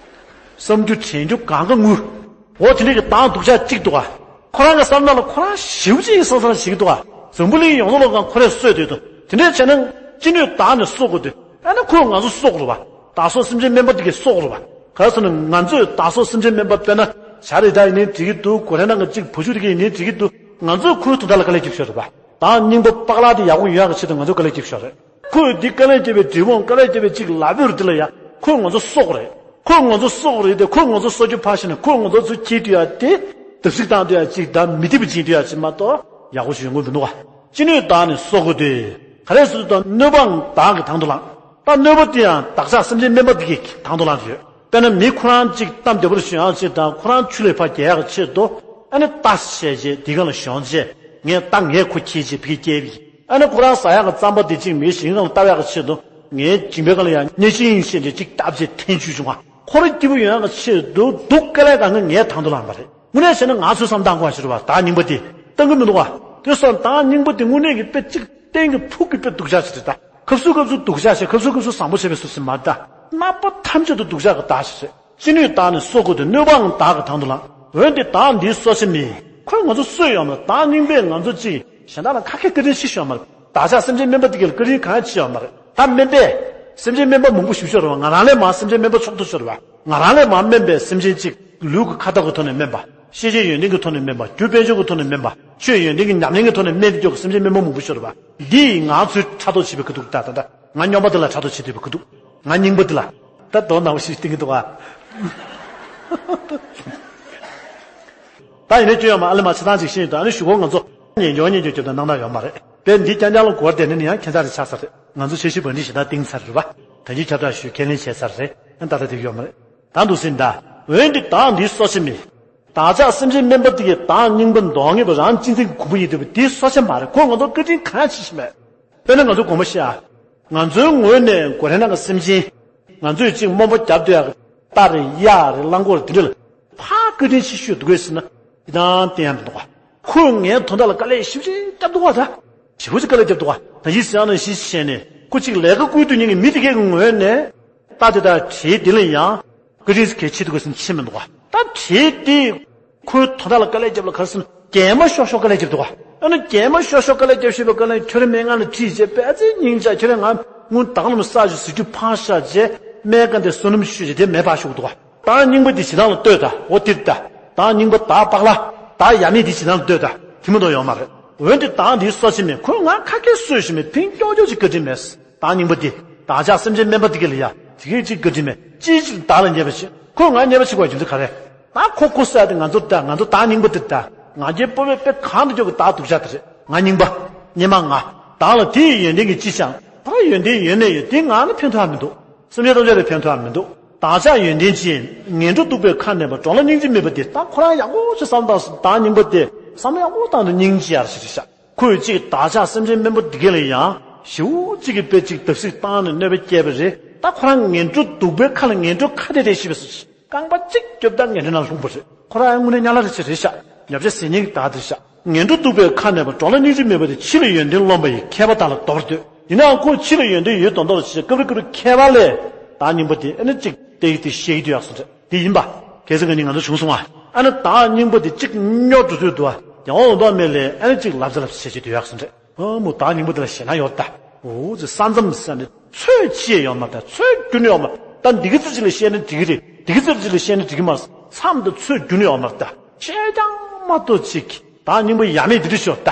བསམ་རྒྱུ་དྲན་རྒྱུ་གང་ག་ངུ། འོ་དེ་འདྲའི་གི་བདག་སྡུག་ཅག་གཅིག་འདུག་ག་ཁོ་རང་གི་བསམ་ན་ལ་ཁོ་རང་ཞེ་པོ་ཅིག་ཡིན་བསམ་བསམ་ཞིག་འདུག་ག་འཛམ་བུ་གླིང་ཡོངས་རྫོགས་ལ་ཁོ་རས་གསོད་འདོད་དོ། དེ་འདྲའི་བྱས་ན་ཅི་ནུས་བདག་ནི་གསོ་དགོས་དོ། ཨ་ནི་ཁོས་ང་ཚོ་གསོ་དགོས་རེད་པ། བདག་སོགས་སེམས་ཅན་དམན་པ་དེ་གས་གསོ་དགོས་རེད་པ། ག་རེ་ཟེར་ན་ང་ཚོས་བདག་སོགས་སེམས་ཅན་དམན་པ། དཔེར་ན་བྱ་རེ་ད་ཡིན་ནའི་འགྲིག་གི་འདུག་གོ་རེ་ནང་གི་གཅིག་བུ་ཆུང་དེ་གས་ཡིན་ནའི་འགྲིག་གི་འདུག་ང་ཚོས་ཁོའི་དོན་དག་ལ་དཀའ་ལས་རྒྱབ་ཤོར་རེད་པ། བདག་རྙིང་པ་པག་ལག་དེ་ཡག་པོ་ཡོང་ཡག་གི་ཆེད་དུ་ང་ཚོས་དཀའ་ལས་རྒྱབ་ཤོར་རེད། ཁོས་འདི་དཀའ་ལས་རྒྱབ་པའི་འབྲས་བུའང་དཀའ་ལས་རྒྱབ་པའི་གཅིག་ལབ་ཡོད་རེད། དེ་ལ་ཡ་ཁོས་ང་ཚོ་གསོ་དགོས་རེད། ཁོས་ང་ཚོ་གསོ་དགོས་རེད་དེ། ཁོས་ང་ཚོ་གསོ་རྒྱུ་ཕར་ཞོག་ནས་ཁོས་ང་ཚོ་ཚུར་འཁྱེར་དུས་ཡ་དེ་བརྡབ་གསིག་བཏང་དུས་ཡ་གཅིག་ད་མི་བདེ་པོ་བྱེད་དུས་ཡ་གཅིག་མ་གཏོགས་ཡག་པོ་ཞིག་ཡོང་གི་མི་འདུག་ག་ཅི་ནུས་བདག་ནི་གསོ་དགོས་དོ། ག་རེ་ཟེར་དུས་ད་གནོད་པའང་བདག་གིས་དང་དུ་བླངས། ད་གནོད་པ་དེ་ཡང་བདག་ཅག་སེམས་ཅན་དམན་པ་དེ་གིས་དང་དུ་བླངས་ཡོད། དཔེར་ན་མི་ཁོ་རང་གཅིག་གཏམ་བདེ་པོར་ཞུ་ཡག་ཆེད་དང་ཁོ་རང་ཆུ་ལས་ཕར་རྒྱལ་ཡག་ཆེད་དུ་ཨ་ནི་ལྟ་བཤད་རྗེས་དེ་ག་ལ་གཞོན་རྗེས་ངས་ལྟ་ངས་ཁོ་ཁྱེར་རྗེས་བི་སྐྱེལ་བི། ཨ་ནི་ཁོ་རང་ཟ་ཡག་གི་རྩམ་པ་དེ་གཅིག་མི་ཞིང་ཁ་ལ་ལྟ་ཡག་ཆེད་དུ་ངས་སྦྱིན་པའི་ག་ལ་ཡང་སྙེ་ཤིང་བཤད་རྗེས་གཅིག་བཏབ་རྗེས་འཐེན་བཅུག་བྱུང་བ། ཁོ་རང་སྐྱིད་པོ་ཡོང་ཡག་ཆེད་དུ་སྡུག་དཀའ་ལས་གང་ག་ངས་དང་དུ་བླངས་པ་རེད། དངོས་གནས་བྱས་ན་ང་ཚོའི་བསམ་སྟངས་གོ་བ་ཞིག་རེད་བ། བདག་རྙིང་པ་དེ་བཏང་གི་མི་འདུག་བ། དེ་སོང་བདག་རྙིང་པ་དེ་དངོས་གནས་ཀྱི་དཔེ་གཅིག་གཏན་གྱི་ཕུགས་ཀྱི་དཔེ་སྡུག་ཅག་ཞིག་རེད་ད། སྐབས་སུ་སྐབས་སུ་སྡུག་ཅག་བྱས། སྐབས་སུ་སྐབས་སུ་བཟང་པོ་བྱས་པའི་སུ་ཞིག་མ་རེད་ད། རྣམ་པ་ཐམས་ཅད་དུ་སྡུག་ཅག་གི་བདག་ཞིག་རེད། ཅི་ནུས་བདག་ནི་གསོ་དགོས་དོ། གནོད་པའང་བདག་གིས་དང་དུ་བླངས། འོན་ཏེ་བདག་འདིའི་གསོ་བྱེད་མིན། ཁོས་ང་ཚོ་གསོས་ཡོད་མ་རེད། བདག་རྙིང་པས་ང་ཚོ་གཅིག་གཞན་དག་ལ་ག་གེ་བཀའ་དྲིན་ཆེ་ཤོས་མ་རེད། བདག་ཅག་སེམས་ཅན་དམན་པ་དེ་གས་ལ་བཀའ་དྲིན་གང་ཡང་ཆེ་ཡོད་མ་རེད། ད་དམན་པས་སེམས་ཅན་དམན་པ་མང་པོ་ཞིག་ཤོར་བ། ང་རང་ལས་མང་སེམས་ཅན་དམན་པ་མཆོག་ཏུ་ཤོར་བ། ང་རང་ལས་མང་དམན་པའི་སེམས་ཅན་གཅིག་ལུས་ཀྱི་ཁ་འདོགས་ཀྱི་ཐོག་ནས་དམན་པ། ཤེས་བྱའི་ཡོན་ཏན་གྱི་ཐོག་ནས་དམན་པ། རྒྱུ་དཔལ་འབྱོར་གྱི་ཐོག་ནས་དམན་པ། ཆོས་ཡོན་ཏན་གྱི་ཉམས་ལེན་གྱི་ཐོག་ནས་དམན་དུ་འཇོག་གི་སེམས་ཅན་དམན་པ་མང་པོ་ཤོར་བ། འདིས་ང་ཚོའི་ཕྲག་དོག་བྱེད་པའི་ཁ་ཐུག་ད་ད་ད་ང་སྨྱོན་པ་འདི་ལ་ཕྲག་དོག་བྱེད་བསྡད་པའི་ཁ་ཐུག་ང་རྙིང་པ་འདི་ལ་ད་དོ་སྣང་བ་ཞིག་བསྟན་གྱི་འདུག་ག་ད་ཡིན་ནའི་སྐྱོན་ཡོད་མ། ཨ་ལེ་མ་ཆ་ཚང་ཅིག་ཤེས་ཡོད་དོ། ཨ་ནི་གཞུག་གུ་ང་ཚོ་ཉན་འཇོག་ཉན་འཇོག་རྒྱབ་དང་གནང་སྟངས་ཡོད་མ་རེད། དཔེ་འདི་རྐྱང་རྐྱང་ལ་གོ་བ་བསྡད་ན་ནི་ཡང་ཁྱད་མཚར་རེ་ཆགས་ས་རེད། ང་ཚོ་འཆར་གཞི་བར་འདི་ཞེ་དྲག་བཏིང་ཚར་རེད་བ། ད་ཅི་ཁྱབ་བསྒྲགས་ཞུས་ཁས་ལེན་བྱས་ཚར་རེད། ཨ་ད་ལྟ་དེ་ཡོད་མ་རེད། ད་འདུག་ཟིན་ད། འོན་ཏེ་བདག་འདིའི་གསོ་བྱེད་མིན། བདག་ཅག་སེམས་ཅན་དམན་པ་དེ་གས་བདག་རྙིང་པ་གདོང་ངེས་པ་རང་གཅེས་འཛིན་གྱི་གོང་བུ་ཡིན་འདོད་པ་དེའི་གསོ་བྱེད་མ་རེད། ཁོས་ང་ཚོ་བཀའ་དྲིན་གང་ཡང་ཆེ་ཞིག་མེད། དཔེར་ན་ང་ཚོ་དགོངས་པ་བཞེས་ཨ། ང་ཚོའི་ངོས་ནས་གོ་རེ་ནང་གི་སེམས་ཅན། ང་ཚོས་གཅིག་རྨོངས་པ་རྒྱབ་སྡོད་ཡག་གི་རྟ་རེད་གཡག་རེད་རླངས་འཁོར་རེད་དེ་འདྲ་ལ་ཕར་བཀའ་དྲིན་ཆེ་ཤོས་འདུག་གས་ཟེར་ན་ཡིན་ནའང་བསྟན་ཡག་མི་འདུག་ག་ཁོས་ངའི་དོན་དག་ལ་དཀའ་ལས་ཞེ་པོ་ཅིག་བརྒྱབ་འདུག་ག་ད། ཞེ་པོ་ཅིག་དཀའ་ལས་བརྒྱབ་འདུག་ག་ད་ཡིན་ཟེར་ཡང་ན་ཞིག་བྱས་ནས་ཁོ་གཅིག་ལས་ཀ་བསྐུལ་དུས་ཉིན་གྱི་མི་དེ་གའི་ངོས་ནས་རྟ་དེ་དང་བྲེལ་དེ་ལ་ཡང་བཀའ་དྲིན་གལ་ཆེ་འདུག་གས་ཟེར་ན་ཆེ་མི་འདུག་ག་ད་བྲེལ་དེ། ཁོའི་དོན་དག་ལ་དཀའ་ལས་བརྒྱབ་ལ་ག་རེ་ཟེར་ན་གད་མོ་ཤོར་ཤོར་དཀའ་ལས་བརྒྱབ་འདུག་ག་ཨ་ནི་གད་མོ་ཤོར་ཤོར་དཀའ་ལས་བརྒྱབ་ཤེས་པའི་དཀའ་ལས་ཁྱོད་རང་སྨན་ཁང་ལ་ཁྲིད་བྱས་པས་ཨ་ཙི་སྙིང་རྗེ། ཁྱོད་རང་ང་དངུལ་དང་ལམ་ས་ཞིག་ཟེར་རྒྱུ་ཕངས་ཤ་རྗེས་སྨན་ཁང་དེ་བསོད་ནམས་ཤོད་རྗེས་དེ་མེད་པ་ཤོར་འདུག་ག་བདག་རྙིང་པ་འདི་ཞེ་སྡང་ལ་ལྟོས་ད། འོ་དེ་ད། བདག་རྙིང་པ་བདག་པག་ལ། བདག་ཡ་མེད་འདི་ཞེ་སྡང་ལ་ལྟོས་ད། དེ་མ་གཏོགས་ཡོད་མ་རེད། འོན་ཏེ་བདག་འདིའི་གསོ་བྱེད་མིན། ཁོས་ང་ག་གེ་གསོས་ཤིག་མེད། ཕིང་ཀྱོག་ཀྱོག་ཅིག་བཀའ་དྲིན་མེད། བདག་རྙིང་པ་འདི། བདག་ཅག་སེམས་ཅན་དམན་པ་འདི་ག་ལ་ཡ། དེ་གས་ཅིག་བཀའ་དྲིན་མེད། ཅིའི་ཕྱིར་བདག་ལ་ཉེས་པ་བྱེད། ཁོས་ང་ཉེས་པ་བྱེད་དགོས་རྒྱུ་མཚན་ག་རེ། ད་ཁོ་ཁོ་ཟེར་ཡ་དེ་ང་ཚོ་ད་ང་ཚོ་བདག་རྙིང་པ་འདི་ད། ང་རྒྱལ་སྤོབས་པའི་དཔེ་གང་དུ་འཇོག་གི་བདག་སྡུག་ཅག་དེ་རེད། ང་རྙིང་པ། སྔོན་མ་ང་། བདག་ལ་དེ་ཡི་ཡོན་ཏན་གྱིས་ཅི་བྱ། ད་ཡོན་ཏན་ཡོད་ན་ཡོད་དེ་ང་ལ་ཕན་ཐོགས་མི་འདུག་སེམས་ཅན་ཐམས་ཅད་ལ་ཕན་ཐོགས་མི་འདུག་བདག་ཅག་ཡོན་ཏན་ཅན། ངན་འགྲོ་སྡུག་པའི་ཁ་གནས་པ། གྲོགས་ལ་སྙིང་རྗེ་མེད་པ་དེ། ད་ཁོ་རང་ཡག་པོ་ཅིག་བསམ་བཏང་སོང་། བདག་རྙིང་པ་དེ་བསམ་བློ་ཡག་པོ་བཏང་དུས་སྙིང་རྗེ་ཡར་ཞིག་རེད་ཤག་ཁོས་གཅིག་བདག་ཅག་སེམས་ཅན་དམན་པ་འདི་གས་ལ་ཡང་ཞེ་པོ་གཅིག་གི་དཔེ་གཅིག་བརྡབ་གསིག་བཏང་ནས་གནོད་པ་བསྐྱལ་བ་རེད། ད་ཁོ་རང་ངན་འགྲོ་སྡུག་པའི་ཁ་ལ་ངན་འགྲོ་ཁ་བདེ་བདེ་ཤི་བ་སོང་། རྐང་པ་གཅིག་རྒྱོབ་ད་ངན་འགྲོ་ནང་ལྷུང་པ་རེད། ཁོ་རང་ཡང་དངོས་གནས་དམྱལ་བ་རེ་ཆེ་རེད་ཤག་ཉོབ་ཆ་ཟད་ཉེན་གྱི་བདག་དེ་རེད་ཤག་ངན་འགྲོ་སྡུག་པའི་ཁ་གནས་པ། གྲོགས་ལ་སྙིང་རྗེ་མེད་པ་དེ། ཕྱི་ལ་ཡོན་ཏན་ལོན་པ་ཡི། མཁས་པ་དག་ལ་འདོར་འདོད། ཡིན་ནའང་ཁོ་ཕྱི་ལ་ཡོན་ཏན་ཡོད་མདོག་མདོག་བྱས། སྐབས་རེ་སྐབས་རེ་མཁས་པ་ལས་བདག་རྙིང་པ་དེ་ཨ་ནི་གཅིག་བལྟས་ཏེ་བཤད་ཀྱི་འདུག་ཡག་སོང་རེད། དེ་ཡིན་པ། གལ་སྲིད་ང་གཉིས་ང་ཚོ་བྱུང་སོང་ང་། ཨ་ནི་བདག་རྙིང་པ་དེ་གཅིག་སྨྱོ་འགྲོ་ཚོད་འདུག་ཨ། ཡང་འོང་དོགས་མེད་ལས་ཨ་ནི་གཅིག་ལབ་ཙེ་ལབ་ཙེ་བྱེད་ཀྱི་འདུག་ཡག་སོང་རེད། ཨ་མོ་བདག་རྙིང་པ་དེ་ལ་ཞེད་སྣང་ཡོད་ད། འོ་ཙི་ས་མཚམས་ཟེར་ནས་ཚོད་ཅི་ཡང་ཡོད་མ་རེད་ད། ཚོད་རྒྱུ་ནི་ཡོད་མ་རེད་ད། འདི་གི་ཙི་ཅི་ལ་བཤད་ན་འགྲིག་གི་རེད། འདི་གི་ཙི་ཅི་ལ་བཤད་ན་འགྲིག་གི་མ་རེད། མཚམས་དང་ཚོད་རྒྱུ་ནི་ཡོད་མ་རེད་ད། བཤད་ཀྱང་མ་གཏོགས་ཅིག་བདག་རྙིང་པ་ཡ་མེད་འདི་འདྲ་ཤོར་ད།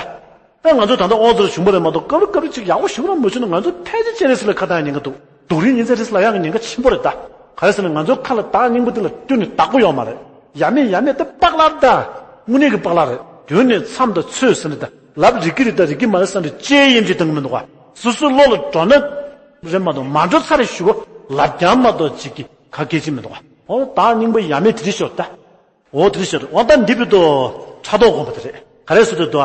ཨེ་ང་ཚོ་ད་ལྟ་དབང་རྩ་ལ་བྱུང་བ་རེད་མ་གཏོགས་སྐབས་རེ་སྐབས་རེ་ཅིག་ཡག་པོ་ཞེ་པོ་རང་མ་བྱུང་ན་ང་ཚོ་ཕལ་ཆེར་སྤྱན་རས་གཟིགས་ལ་ཁ་གཏད་ཉེན་ཁ་འདུག་སྡུག་རུས་ཉིན་མཚན་རེས་ལ་ཡག་གི་ཉེན་ཁ་ཆེན་པོ་རེད་ད། ག་རེ་ཟེར་ན་ང་ཚོའི་ཁ་ལ་བདག་རྙིང་པ་འདི་ལ་བསྟུན་ནས་བདག་པོ་ཡོད་མ་རེད། ཡ་མེད་ཡ་མེད་དེ་པག་ལག་ད། དངོས་གནས་ཀྱི་པག་ལག་རེད། རྒྱུ་ནི་མཚམས་དང་ཚོད་ཟེར་ནས་ད་ལབ་རིག་གི་རེད་ད་རིག་གི་མ་རེད་བསམ་ནས་ཅེས་ཡིན་གྱི་དང་མི་འདུག་ག་སོ་སོའི་བློ་ལ་འགྲོ་ན་རེད་མ་གཏོགས་མ་འགྲོ་ཚར་རེ་ཞུ་བ་ལབ་རྐྱང་མ་གཏོགས་ཅིག་གི་ག་སྐད་ཅིག་མི་འདུག་ག་འོ་བདག་སྙིང་པོ་ཡ་མེད་དེ་རིགས་ཤོར་ད། འོ་དེ་རིགས་ཤོར་འོ་ད་འདི་བུ་དོ་ཕྲག་དོག་སྒོམ་པ་དེ་རེད། ག་རེ་ཟེར་དུས་དོ།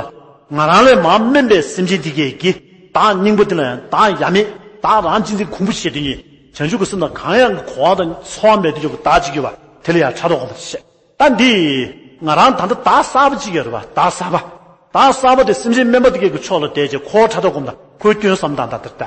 ང་རང་ལས་མར་དམན་པའི་སེམས་ཅན་དེ་གས་ཀྱིས་བདག་སྙིང་པོ་དེ་ལ་ཡང་བདག་ཡ་མེད་བདག་རང་གཅེས་འཛིན་གོང་བུ་བྱེད་དུས་ཉིད་བྱང་ཆུབ་ཀྱི་སེམས་དང་གང་ཡང་གི་གོ་བ་དང་ཚོར་བ་མེད་དུ་ཡོད་པའི་བདག་ཅིག་ཡོད་པ་དེ་ལ་ཡང་ཕྲག་དོག་སྒོམ་པ་དེ་བཤད། ད་འདི་ང་རང་ད་ལྟ་བདག་གསར་པ་ཅིག་ཡོད་རེད་བ་བདག་གསར་པ། བདག་གསར་པ་དེ་སེམས་ཅན་དམན་པ་དེ་གས་ཀྱི་ཕྱོགས་ལ་བསྡད་ཅེས་ཁོ་བོ་ཕྲག་དོག་སྒོམ་དང་ཁོའི་སྐྱོན་བསམ་དང་ད་ལྟ་ལྟ།